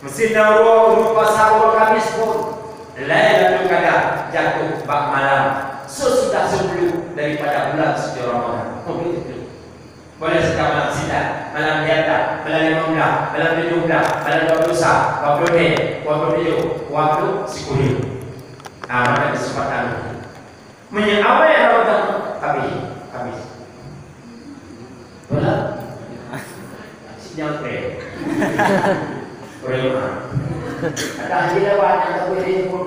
Meuseu na uroe, uroe puasa uroe Kamis pun, Lailatul Qadar jatuh bak malam sesudah sepuluh daripada bulan suci Ramadhan. Oh, begitu. Boleh saja malam sitan, malam diata, malam lima belas, malam tujuh belas, malam dua puluh sa, dua puluh lhèe, dua puluh tujuh, waktu sikurim. Ah, maka kesempatan. Meunyoe awai Ramadhan, habis, habis. Betul? Sinyal teh. Prima. Ada haji lewat yang tak boleh pun.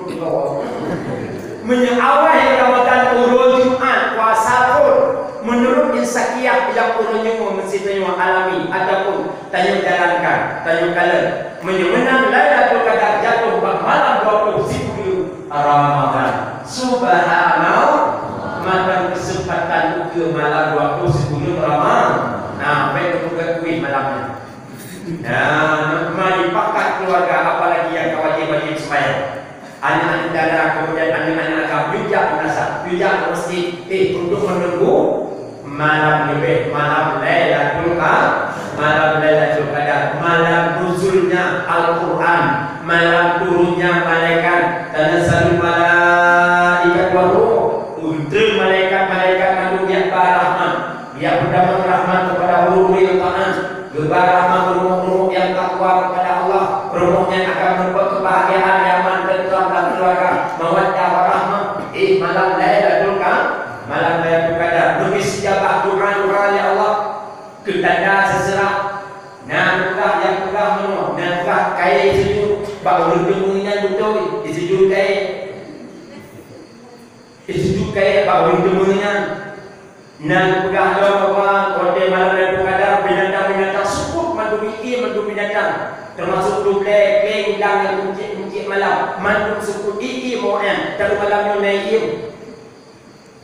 Meunyoe awai Ramadhan uroe Jumat puasa pun, menurut Insakiyah yang uroe nyoe meusti tanyoe alami ataupun tanyoe jalankan, tanyoe kalon. Meunyoe meunan Lailatul Qadar jatuh bak malam dua puluh sibuyeu Ramadhan. Subhanallah. Mantong keuseumpatan ukeue malam dua puluh sibuyeu Ramadhan. Nah, bèk teupeugah kueh malam nyan. Nah, mari pakat keluarga, apalagi nyang ka wajéb-wajéb seumayang. Aneuk-aneuk dara, kemudian aneuk-aneuk agam, yue jak meunasah, yue jak meuseujid, eh, untuk menunggu malam leubeh, malam Lailatul Qa-, malam Lailatul Qadar, malam nuzulnya Al-Quran, malam turunnya malaikat, tanazzalul malaikatu war ruh, turun malaikat-malaikat mandum nyang ba rahmat. Nyang peudamong rahmat kepada ureueng-ureueng nyang taat, geuba rahmat rumoh-rumoh nyang takwa kepada Allah, rumoh nyan akan meurumpok keubahgiaan, nyaman, teuntram lam keuluwarga, mawaddah warahmah. Eh, malam Lailatul Qa-, malam Lailatul Qadar, neuistijabah doa-doa lé Allah. Keu tanda seuseurah, na peugah nyang peugah meunoe, na peugah kayèe sujud, bak ureueng deungoe nyan beutôi, disujud kayèe. Disujud kayèe bak ureueng deungoe nyan. Na geupeugah lom bahwa watèe malam Lailatul Qadar, binatang-binatang seupôt mandum ié mandum binatang, teumasuk dublé, kèng, ilang nyang kuncèk-kuncèk malam, mandum seupôt ié mawöt nyan, taru malam nyoe na ié.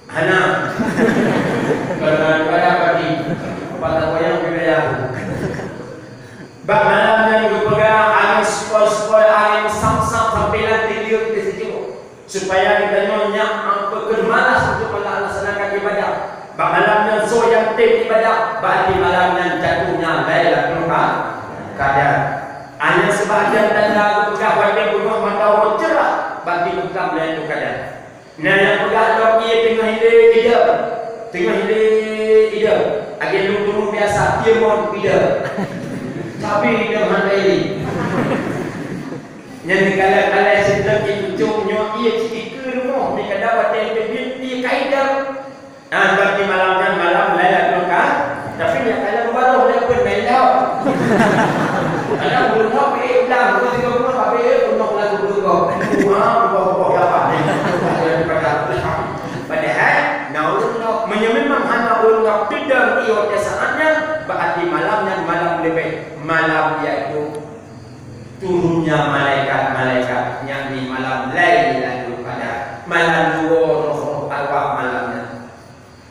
Hana. Karena ibadah bagi patah goyang budaya. Bak malam nyan geupeugah angén sepoi-sepoi, angén sam-sam sampoe lam triliun teuseujok. Supaya geutanyoe nyak ampeukeun malas untuk melaksanakan ibadah. Bak malam nyan soe nyang tem ibadah, berarti malam nyan jatuhnya Lailatul Qadar. Hanya sebahagian tanda geupeugah watèe beungoh mata uroe cerah, berarti beukam Lailatul Qadar. Na nyang peugah lom ié teungoh ilé idong, teungoh ilé idong. Lagèe lôn biasa, tiemon idong. Tapi idong hana ilé. Nyan dikalon-kalon sidroe ipucok nyoe ié cit ikeue rumoh, dikada watèe teubiet ié ka idong. Ah, berarti malam nyan malam Lailatul Qadar. Tapi nyak kalon baroh lé pun main jawab. Kadang ureueng nyoe pih ulang, ureueng tiga puluh tapi eh, penuh lagu berubah. Wah, ubah-ubah lapan. Padahal, na ureueng nyoe, meunyoe memang hana ureueng nyoe pidong ié watèe saat nyan, berarti malam nyan malam leubeh, malam yaitu turunnya malaikat-malaikat, yakni malam Lailatul Qadar, malam luwa roh-roh arwah malam nyan.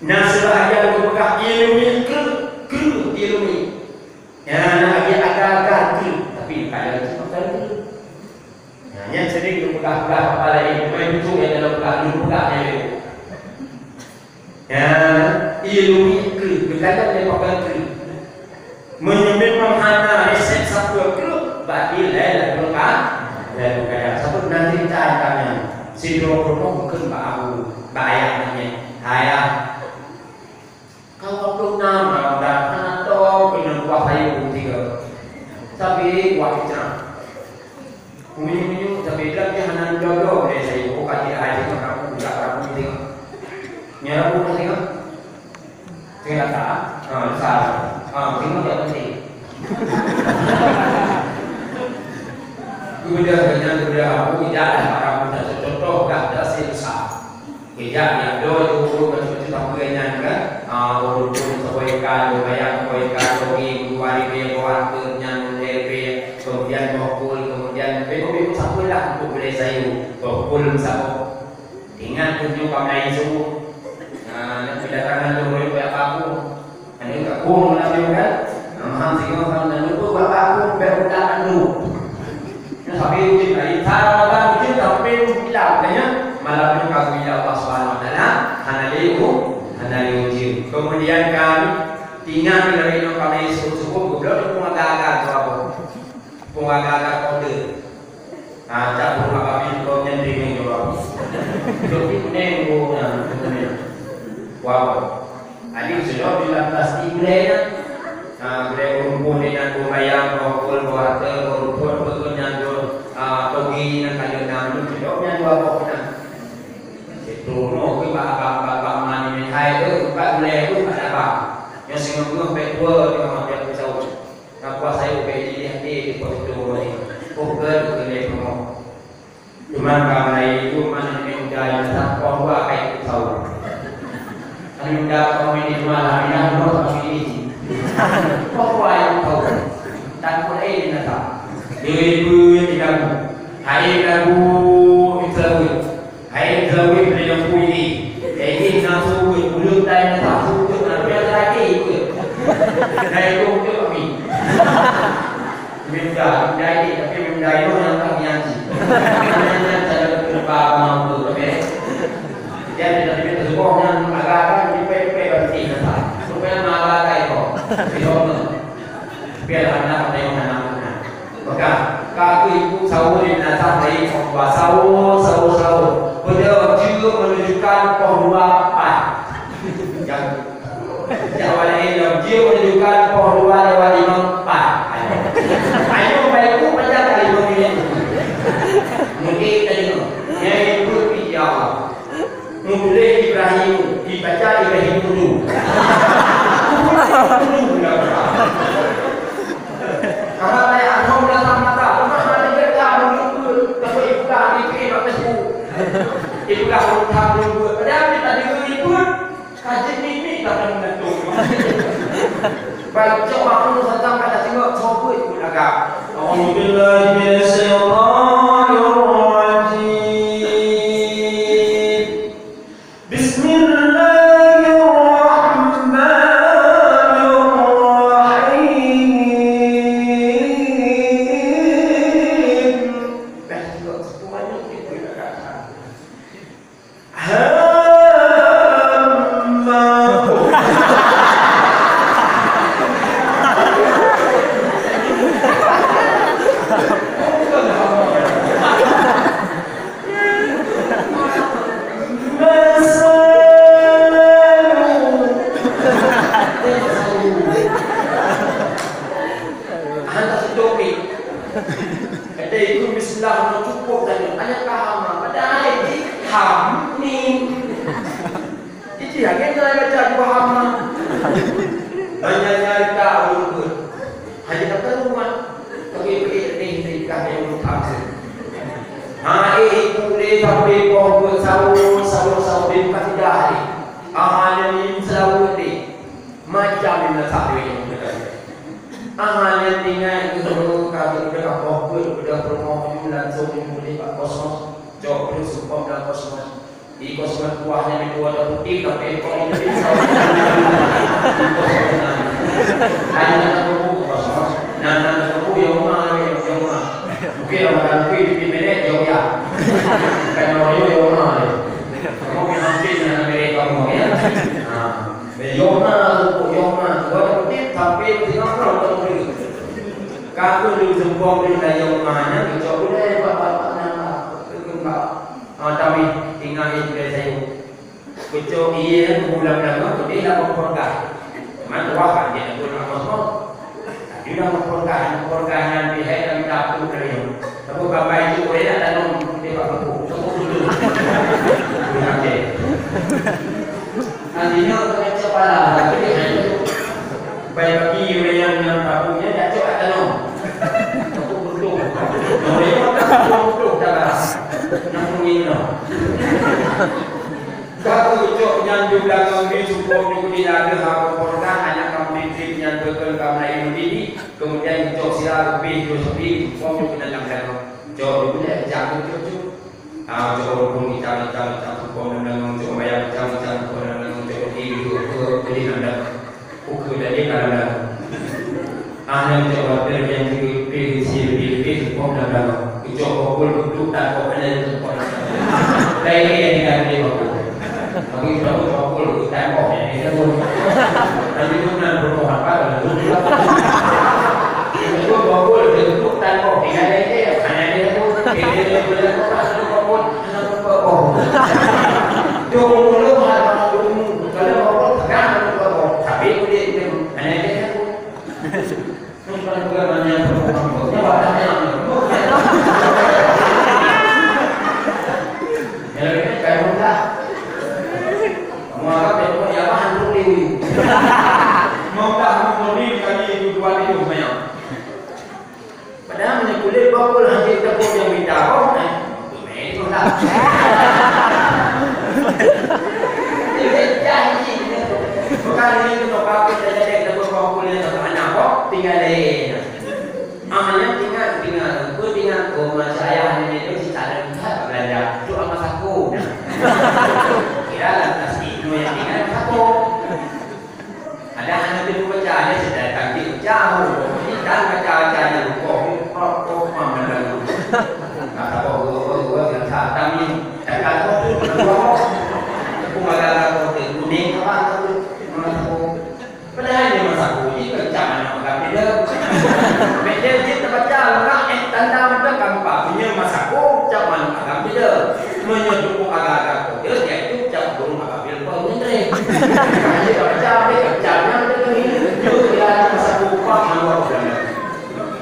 Na seubab ayat geupeugah ié lumi kreueh, kreueh ié lumi. Ya, na lagèe agak-agak kreueh, tapi kaya cit bukan kreueh. Ya, nyan sering geupeugah-peugah apa lain, cuma itu yang dalam peugah, geupeugah nyan. Ya, ié lumi kreueh, geukalon lé pakon kreueh. Meunyoe memang hana resep sapeue kreueh, berarti Lailatul Qadar. Lailatul Qadar. Sapeue na cerita tentang nyan? Sidroe peurumoh kheun bak abu, bak ayah nyan, "Ayah, ka dua puluh enam Ramadan, hana tom keuneuk kuah sayur tiga. Tapi kuah kicang." Meunyoe-meunyoe, tapi bilang dia hana jodoh deh sayur, oh, ka tidak ada rabu, tidak rabu tiga. Nyan rabu tiga. Tengah datang, ha, lusa. Ha, tengok tak penting. Kemudian dengan kemudian aku tidak ada para muda contoh dah berhasil lusa. Kejak dia dua itu urut macam-macam sampai nyan kan. Ha, urut pun sebuah ikan, dua bayang sebuah ikan, dua ribu, dua ribu, dua ratus nyan, dua ribu, kemudian bokul, kemudian bego-bego sampailah untuk beli sayur. Bokul sampailah. Ingat tujuh pamlai subuh. Nah, nak kedatangan tu boleh buat apa pun. Ada kat pun malam ni kan. Nah, maham singoh kan, dan lupa buat apa pun, biar budak kan tu. Nah, sampai ujian lain. Salah malam ujian sampai hilang. Katanya, malam ni kagui Allah Subhanahu Wa Taala, hana liu, hana liu ujian. Kemudian kami tinggal di dalam kami subuh-subuh, goblok tu pun agak-agak tu apa. Pengagak-agak kode. Ha, cak pun apa bin kau nyan dingin jawab. Dok di kuning bu, ha, kuning. Wow. Adik sudah bilang pasti gulai na. Ha, gulai rumpun ni nak bu mayam, bokol, buah te, rumpun, betul nyan tu. Ha, togi nak kali enam tu, sudah nyan dua boh na. Itu no ke bak abang-abang mani hai tu, bak gulai tu, bak abang. Yang singoh-singoh pek dua, dia makan pek pisau. Nah, puasa itu beda di hati di pos itu ni. Bukan kena penuh. Cuma kalau itu mana ni udah yang tak kau dua kayak itu tahu. Kan udah kau ini cuma lah, ini mau sama ini. Kau dua yang tahu. Tak boleh ini nak. Dia pun tidak. Hai lagu itu lagu. Hai Zawi peuneumpu ini. Hai na su weueh, ulôn tai na sa su weueh, na biasa lagi weueh. Hai gong tu kami. Minta, minta ini, tapi minta itu yang tak nyanyi. Yang nyanyi saya lupa mampu, oke? Jadi, tapi itu semua yang agak-agak dipek-pek berarti, nah, supaya malah kayak kok. Di sana. Biar anak ada yang anak-anak. Maka, kaki ibu sahur di binatang lain, sahur, sahur, sahur. Beliau juga menunjukkan poh dua empat. Yang, yang awal ini, dia menunjukkan poh dua lewat lima empat. Ayo, baik itu panjang kali lima minit. Mungkin tadi tu. Yang ibu, ya Allah. Mupleh Ibrahim, dibaca Ibrahim dulu. Dulu, dah. Karena saya anggap datang mata, cuma ada kerja menunggu, tapi bukan di P A Facebook. Ibulah orang menunggu. Padahal kita dengar ibu, kaji mimik tak akan menentu. Baik, cok makhluk datang pada tengok, sobek pun agak. أعوذ بالله من الشيطان الرجيم. بسم الله الرحمن الرحيم. Hanya nyarita ureueng peuet. Hanya tak tahu mat. Tapi peuet ni, ni dah yang utama. Ha, eh, ibu le sampai poh peuet sahur, sahur, sahur, dia bukan tidak hari. Ah, ada ni selalu ni. Macam ni nak sahur yang betul. Ah, ada tinggal ke rumah, kami udah kapok pun, udah promo, langsung boleh Pak Kosmos. Cok, boleh support dan Kosmos. Di kosong kuahnya itu ada putih, tapi kok ini bisa. Hanya nak tunggu kosong. Nah, nak tunggu yang mana, yang mana. Mungkin orang kafir di Medan, jauh ya. Kan orang jauh, yang mana. Kamu yang hampir dengan Amerika, kamu, ya. Nah, yang mana, yang mana. Ada putih, tapi tengah pun ada putih. Kamu di sempong di yang mana, kita boleh, bapak-bapak, nama. Itu, Pak. Ah, tapi tinggal di Medan saya. Keucok ie kubu lam dangoe, keudeh lam kompor gas. Man tuah kan, dia pun lam kompor. Tapi lam kompor gas, kompor gas nyan pih hai lam dapur dari nyoe. Tapi bapak itu boleh nak tanam, dia bak kubu. Kubu dulu. Kubu nanti. Nantinya, kena cek pala, tapi dia hanya tu. Baik bagi orang yang, yang tahu, dia tak cek kat tanam. Kubu betul. Orang yang tak tahu, betul, tak balas. Nak mengingat. Ka geucok nyan di blang ngon di sukon nyoe di ladeuh ha kompor gas, aneuk kamoe trép nyan beukeuen ka meulayeue didik, keumudian geucok sira leubeh dua sapi, sukon nyoe keunan lam blang ngon. Cok di gulèe, jak geucok-cok. Ah, cok ureueng gicang-gicang, gicang sukon lam blang ngon, cok bayang gicang-gicang sukon lam blang ngon, cok di gulèe, di lam blang ngon. Ukeue dan dia kadang-kadang. Aneuk cok watèe nyang geupeusi leubeh-leubeh pom dan dalam. Icok bokol duduk dan kok kena itu pom. Kayak ini yang kita beli bokol. Tapi kita pun bokol, kita kok yang kita pun. Tapi itu kan bermohon apa, dan itu juga. Itu bokol, dia duduk dan kok, tinggal aja, hanya dia pun. Dia, dia, dia, dia, dia, bokol. Cuma mulut hal orang dulu, kalau orang pegang mulut orang, tapi boleh dia hanya dia pun. Bukan, bukan hanya orang, dia batangnya. Ya, kan mudah. Kamu anggap dia pun ya bahan dulu. Mau dah mau ni kali itu dua ribu banyak. Padahal meunyoe kulét bak pun hana teupeue nyang mita boh, eh, tu mé tu lah. Janji. Bukan ini tu, tapi terjadi kita berkumpul yang sama anak boh, tinggal lain. Ah, yang tinggal, tinggal, apa tinggal, oh, masa ayah ni tu, si tak ada tempat belanja. Tu amat saku. Kira lah, pasti tu yang tinggal saku. Ada aneuk teuh baca, dia sedang tangkik jauh. Kita baca-baca nya lupa, lupa, lupa, mana. Kata kau, gua, gua, gua, yang kata ni, cakap kau tu, gua, aku malah kau tu, kuning apa kau tu, mana kau. Padahal dia masa aku ni, macam mana orang beda. Beda dia terbaca, orang eh, tanda macam kampak. Punya masa aku, macam mana orang beda. Menyebut agak-agak kau, dia, dia itu macam burung apa. Dia baca, dia kecam, dia ni. Dia, dia ada masa lupa, malu aku bilang.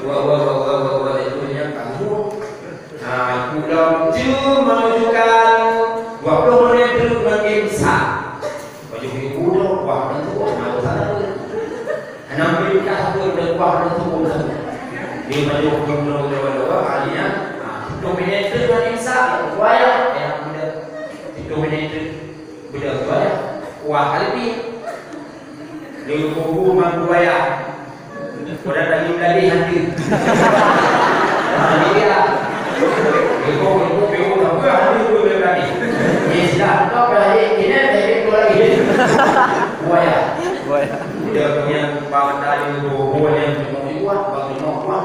Wah, wah, wah, wah, wah, wah, itu yang kamu. Nah, pulang cuma menunjukkan dua puluh menit dulu dengan imsak. Baju ibu tu, wah, tentu, malu sana tu. Enam menit dah tu, udah wah, tentu, tentu. Dia baju ibu tu, udah, udah, udah, wah, ahlinya. Nah, sepuluh menit tu dengan imsak, ya, wah, ya, ya, udah. Sepuluh menit tu. Beudôh tu, ya. Kuah ka leupie. Lé kubu mang buaya. Udah tadi tadi hati. Ha, ni dia. Ibu, ibu, ibu, tak pernah hati ibu dari tadi. Ni sudah, tak pernah lagi. Ini ada yang keluar lagi. Buaya. Buaya. Dia punya bang tadi, buaya yang cuma kuat, bang cuma kuat.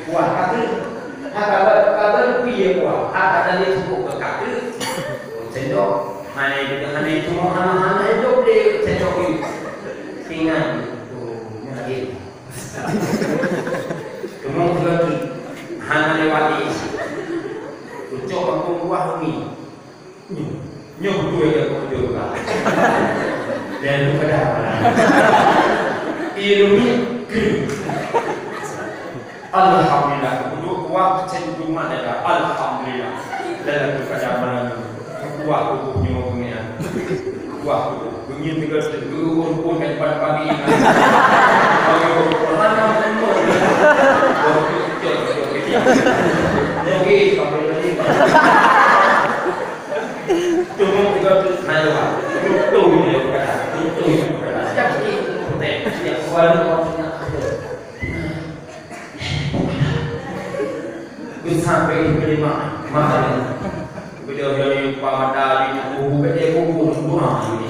Kuat kaki. Haka ba-, ka ba-, pih ye kuah, haka tadi cukup ke kaki. Sendok, hana itu, hana itu, hana, hana itu, beli sendok itu. Tinggal, oh, mungkin. Cuma lagi, hana lewati. Ucok kampung buah umi. Nyoe, nyoe beutôi nyang keubeutôi ka. Dan tu kada malah. Iéleumé keu. Alhamdulillah, kudu kuat cen rumah dada. Alhamdulillah. Dalam tu kada malah. Kuat tubuh nyoe pengiran. Wah, bunyi tiga tu, urun pun kan pan pagi. Pagi pun mana semua. Oke, sampai tadi. Cuma tiga tu saya. Betul dia kata. Betul dia kata. Jadi, yang baru maksudnya apa? Geusampai keulimah mahal. Beliau dari pamata di buku, beda buku doa ini.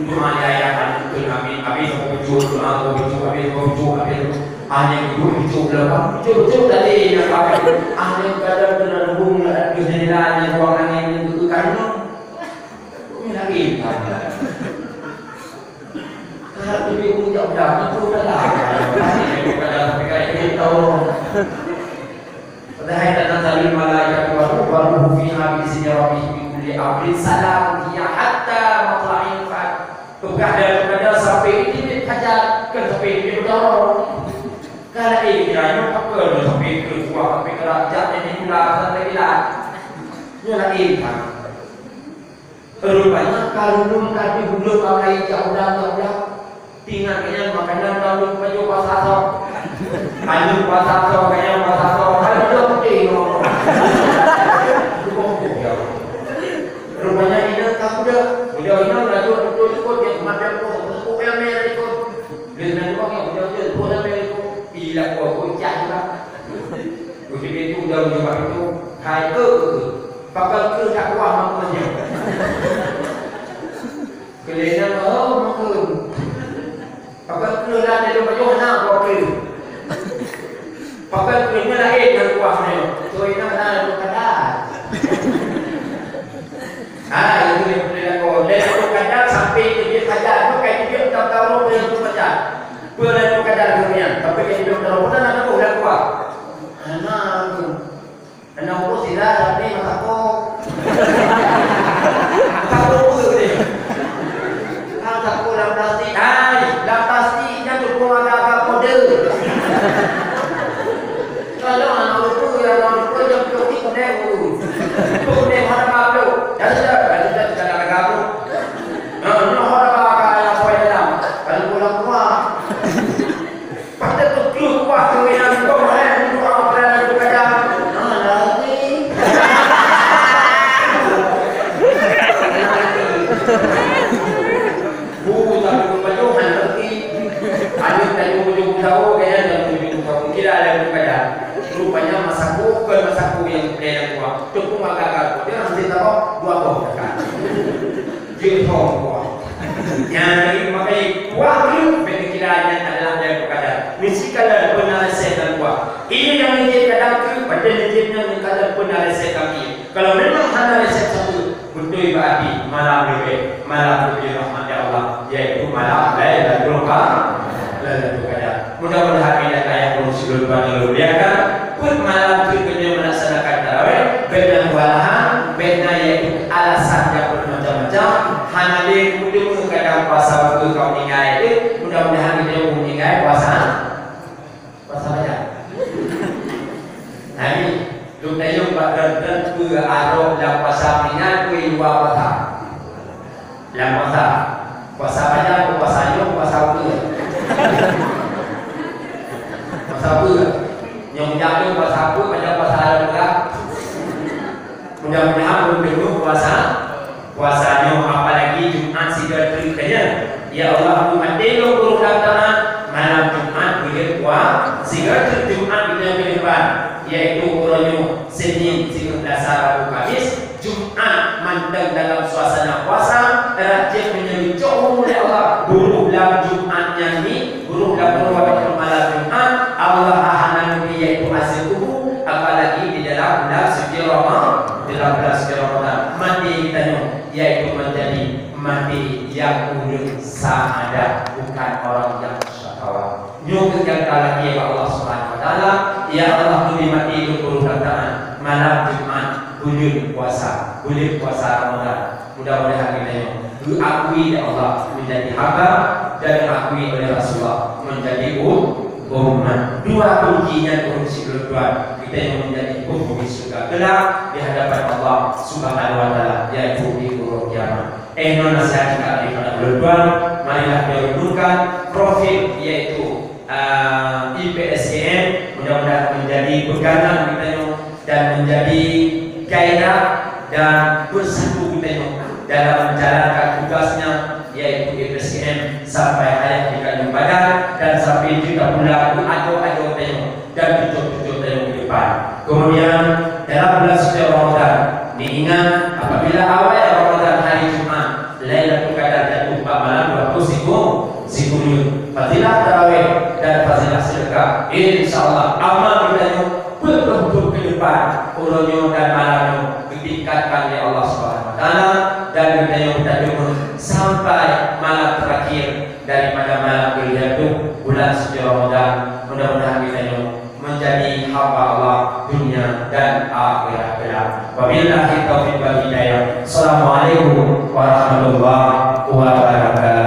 Doa ya ya kan, betul, amin. Habis aku baca doa, aku baca, habis aku baca, habis aku. Hanya ibu baca ulama, baca, baca tadi yang pakai. Ahli kadang kena hubung lah, di jendela, di ruang angin, itu kan. Ini lagi. Kalau lebih puncak udah, itu udah lah. Padahal kita nazalul malaikatu wa ruh, wa ruhu fiha bi izni rabbihim min kulli amrin, salamun hiya hatta matla'il fajr. Peugah daripada sampai di fajar, kan sampai di fajar. Kalau eh, kiranya apa, sampai ke kuah, sampai ke rakyat, jadi pula, sampai gila. Nyoe lagi, kan? Rupanya, kalau belum tadi, belum pakai jauh dah, jauh dah. Tinggal kalian makanan, kalau pakai puasa asam. Kalau puasa asam, kalian puasa asam. Kalau belum, eh, no. Rupanya, ini tak udah. Udah, ini, lanjut, betul, ikut, dia macam tu. Ikut, yang merah, ikut. Dia nak buat, yang udah, udah, ikut, yang merah, ikut. Iya, kok, kok, cah juga. Udah, itu, udah, udah, itu. Hai, ke, ke, ke. Pakai ke, tak kuah, maknanya. Keuleunang, oh, makheun. Pakon keuleunang lé lôn pajoh na pakon keuleunang. Pakon keuleunang laén ngon kuah nyoe. Keuleunang na lôn kada. Ah, itu dia boleh lakukan. Lé lôn kada sampai ke dia kada. Bukan dia tak tahu dia tu baca. Boleh lôn kada keuleunang. Tapi dia belum tahu pun nak tahu dah kuah. Hana tu. Keuneuk uroe sira, tapi meusakoe. Meusakoe peue tadi? Kan sakoe lam plastik. Hai, lam plastik nyan teupeue agak-agak kode. Kalau aneuk ureueng peue, aneuk ureueng peue, nyang plastik kunéng dulu. Kunéng hana mabuk. Dah sudah, dah sudah, sudah dah gabuh. Nah, nyoe hana bagah nyang poh dalam. Kalau pulang keluar. Padahai teukleuh kuah keuwiran kong hai meudoa keunan geupeugah, "Hana lagi." Bu, tapi geupajoh hana lagi. Aneuk tanyoe meujeuet geusaboh, kaya tanyoe meujeuet geusaboh. Kira ada geupeugah. Rupanya meusakoe, bukan meusakoe nyang geupeugah nyang kuah. Teupeue maka-maka, dia hana saboh, dua boh dekat. Jeuet hom kuah. Nyan lagèe meukai kuah keuh, bèk neukira nyan adalah nyang beukadar. Meusikalon peue na resep lam kuah. Ie nyang neujép kadang keuh, padahai neujép nyan meusikalon peue na resep lam ie. Kalau memang hana resep sapeue, beutôi bak api, malam leubeh, malam leubeh rahmat ya Allah, yaitu malam Lailatul Qadar. Lailatul Qadar. Mudah-mudahan ayat-ayat ulôn sigoe ban lôn muliakan, peuet malam teuk geutanyoe meulaksanakan tarawih, bèk na keuwalahan, bèk na yaitu alasan nyang beumacam-macam, hana lé meudeungoe kadang puasa beukeu ka meuninggai teuk, mudah-mudahan geutanyoe meuninggai puasa, puasa bajang. Nah, nyoe, lôn tanyong bak droeneuh, peue arok lam puasa meuninggai, peue luwa puasa? Lam puasa. Puasa bajang, puasa nyoe, puasa ukeue. Puasa ukeue. Nyoe bajang nyoe puasa ukeue, bajang puasa lam ukeue. Mudah-mudahan ulôn deungoe puasa, puasa nyoe, apalagi Jumat sigoe teuk nyan. Ya Allah, beumaté lôn keu ureueng taat, malam Jumat buleuen puasa, sigoe teuk Jumat buleuen keudeupan, yaitu uroe nyoe Senin, sigoe Selasa, Rabu, Kamis, Jumat mantong dalam suasana puasa, rajin meunyoe geucok ulèe Allah, buruh lam Jumat nyan ni, buruh lam buruh malam Jumat, Allah hana neubri yaitu azab kubur, apalagi di dalam bulan suci Rama-, dalam bulan suci Ramadan. Maté geutanyoe, yaitu menjadi maté nyang ulèe sa'adah, bukan orang yang syakawa. Nyoe keuh nyang talakèe bak Allah Subhanahu wa Taala, "Ya Allah, keuneuk maté lôn keu ureueng taat, malam Jumat, buleuen puasa, buleuen puasa Ramadan." Mudah-mudahan geutanyoe geuakui lé Allah menjadi hamba dan geuakui oleh Rasulullah menjadi u-, umat. Dua kunci nyan ureueng sigoe tuan, geutanyoe menjadi penghuni syurga kelak di hadapan Allah Subhanahu wa Taala, yaitu di uroe kiamat. Eh, nyoe nasihat singkat daripada ulôn tuan, marilah kita renungkan profil, yaitu, ah, I P S C M, mudah-mudahan menjadi pegangan kita nyoe dan menjadi gairah dan bersatu kita nyoe dalam menjalankan tugasnya, yaitu I P S C M, sampai hayat di kandung badan dan sampai kita pula di ajo-ajo kita nyoe dan cucu-cucu kita nyoe ke depan. Kemudian, dalam bulan suci Ramadan, diingat apabila awal Ramadan hari Jumat, Lailatul Qadar jatuh bak malam dua puluh sikureueng, sikureueng. Fadilah tarawih dan fadilah sedekah. Insya Allah, amal kita nyoe peuet ploh thon ke depan, uroe nyoe dan malam nyoe ditingkatkan oleh Allah Subhanahu Wa Taala, dan kita nyoe kita deungoe sampai malam terakhir daripada malam keulian tu, bulan suci Ramadan. Mudah-mudahan kita nyoe menjadi hamba Allah dunia dan akhirat kelak. Wabillahi taufiq wal hidayah. Assalamualaikum warahmatullahi wabarakatuh.